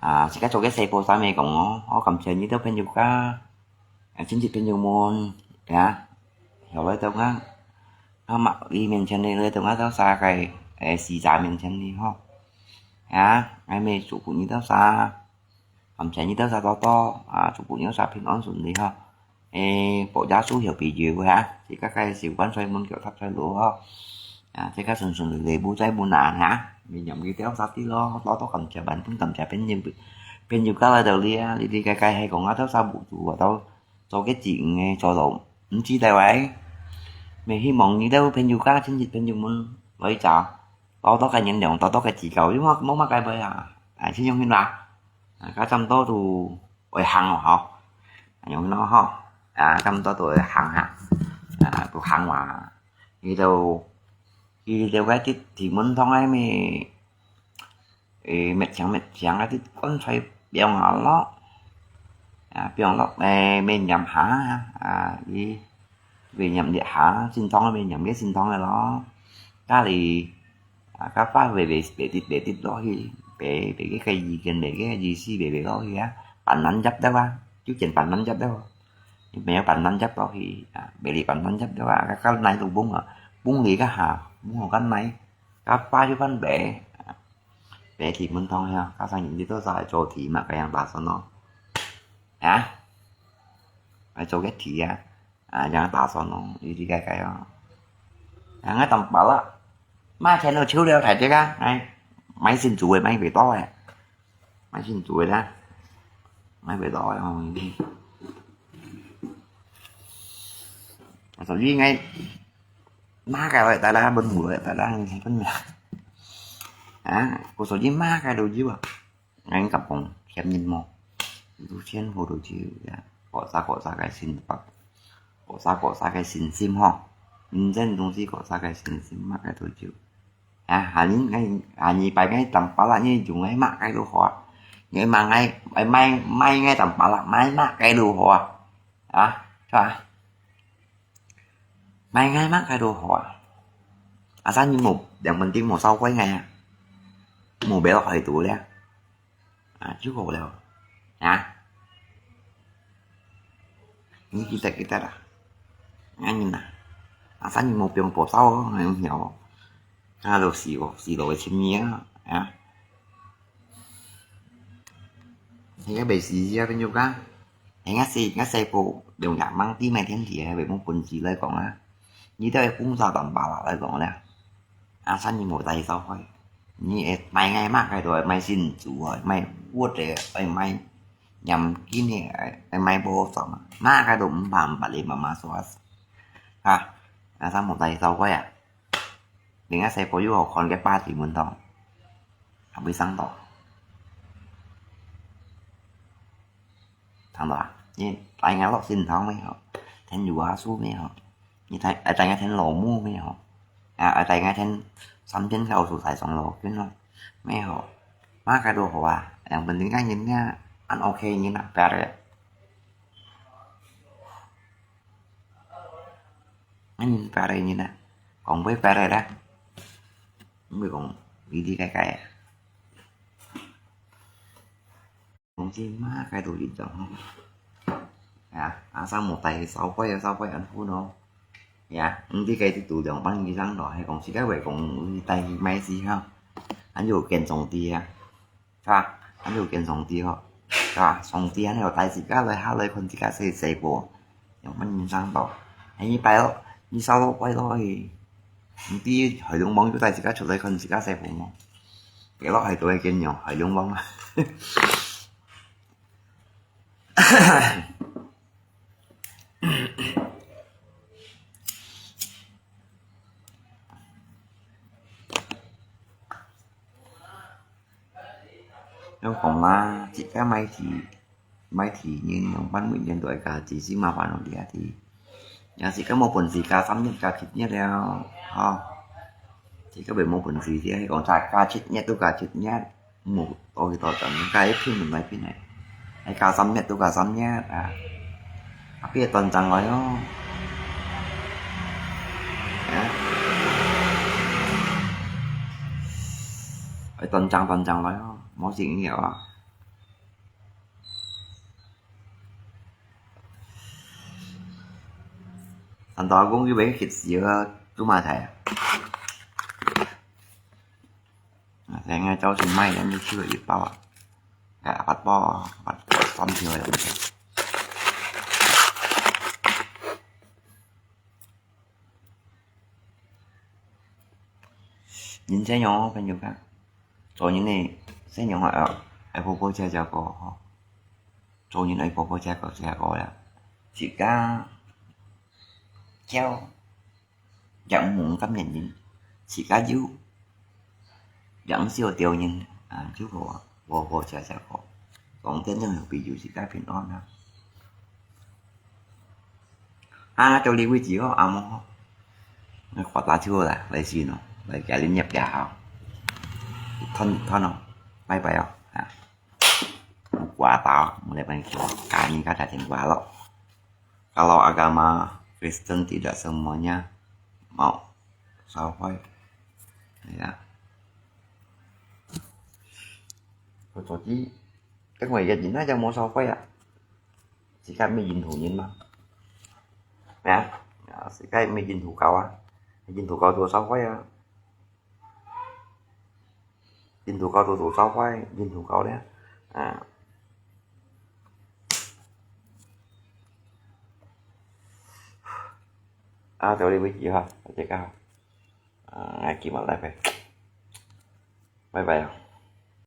啊，自家做个細胞上面講哦，我感謝你兜朋友家，啊，親戚朋友們，呀，後來到啊，啊嘛，你面前呢，來到啊，到啥个，誒，死者面前呢吼，呀，𠊎咪祝福你兜啥。 感謝你兜儕多多，啊，祝福你兜儕平安順利吼。誒，保佑所有朋友哈，自家个小關在門口踏在路吼。啊，自家順順利利，無災無難哈。明年佢兜儕知咯，多多感謝，萬分感謝朋友，朋友家來到這啊，你你个个係講啊，兜儕無助啊，都做个子女个，做到毋知道哎。也希望你兜朋友家親戚朋友們來找，多多个原諒，多多个指教，因為無麼个會啊，哎，先用心啦。 啊，該差毋多都會行哦，吼。用咯吼，啊，差毋多都會行哈，啊，都行哇。佢就，佢就該啲地門堂个咩，誒，滅牆滅牆个啲棺材放下咯，啊，放落，誒，面前下，啊，佢面前一下，正堂个面前个正堂个咯，家裡 啊，該花白白白直白直落去，白白个个意見，白个意思白白落去啊，板難入得啊，就見板難入得哦。你沒有板難入落去啊，白裡板難入得啊，該該泥都崩啊，崩裡該下，崩好該泥，該花就翻白，啊，白地門堂呀，加上人家都在做地嘛，該樣打算咯，啊，來做个地啊。 啊，樣打算咯，一直个个哦。啊，𠊎當包啦，買錢都抽了，大隻啊，哎，買新做个，買幾多个，買新做个啦，買幾多个哦，你。所以𠊎買个來，大家分母來，大家分母。啊，我所以買个都有啊。 𠊎敢講，欠人無？有錢好多錢呀，各儕各儕个心法，各儕各儕个信心吼。人生東西各儕个信心，麼个都有。啊，下年𠊎，下二擺𠊎當巴拉，你用个麼个都好啊。你買𠊎，買，買𠊎當巴拉，買麼个都好啊。啊，係吧？ 買𠊎麼个都好啊。啊，啥你無，兩分鐘無燒過𠊎啊？無買落去肚了。啊，就好了。啊？你記得記得啦。𠊎人啊，啊，生日無放爆竹哦，還有鳥哦。啊，都死哦，死到會親命啊，啊。你个袂死啊，朋友啊？你个細，你个細胞用夜盲知咩天地，還袂無本事來講啊。你都係風沙當巴拉來講咧。啊，生日無帶燒灰，你會買个嘛，該都會買新珠啊，買活个，愛買 念經个，愛買寶藏啊，麼个都毋怕，毋怕你媽媽說啊。啊，啊，生無帶燒灰啊，人家細胞又好看个巴黎門堂，還會上到。聽到啊？你帶人家落仙堂咩吼？聽有啊，書咩吼？ 你帶，愛帶人聽老母咩吼？啊，愛帶人聽三遍教書才上老君咯，咩吼？麼个都好啊，yang penting个人啊，恁OK人啊，better。恁人better人啊，講話better啦，毋會講哩哩个个啊。 講起麼个都一樣吼。啊，啊，生無帶燒灰啊，燒灰恁苦咯。呀，毋知該度兩萬以上咯，還講自家會講帶去賣死吼，還有跟上帝啊，是吧？還有跟上帝吼，是吧？上帝還有帶自家來下來看自家細細個，兩萬以上咯。還一擺咯，你燒到壞咯，嘿，毋知海龍王又帶自家出來看自家細個無？ 佢落去都係見樣，海龍王啊。有講嘛，自家買地，買地人，用半每年都愛加，自己麻煩咯，你啊，地。也自家無本事加三月、加七月了，吼。自家會無本事，自家講加，加七月都加七月。 無，多幾多張，加一片就買一片个，還加三月都加三月啊，啊，別斷正來哦，啊，愛斷正斷正來哦，無錢了啊。但大公佢會去死啊，做麼个啊？ 啊，這下朝晨買，恁樣就一包啊。啊，八包啊，八包，三條个東西。人生哦，朋友啊，做人呢，生活啊，愛好好食食个吼。做人愛好好食个食个啦，自家，噭。 也毋好感染人，自家有，也毋需要丟人啊，就好啊，好好食食好。講真正有必要自家平安啊。啊，到這位止哦，阿毛，那發達就好啦，來先哦，來家己捏也好，斷斷哦，拜拜哦，啊，掛到，我來幫你做，家人家庭掛咯。 Kalau agama Kristen tidak semuanya mau 燒灰。係啊。佢做知，因為个人啊，就無燒灰啊。自家毋係印度人嘛。係啊，啊，自家毋係印度教啊，印度教都燒灰啊。 印度教都做燒灰，印度教咧，啊。啊，到這位止哈，大家好。啊，今日來拜，拜拜啊。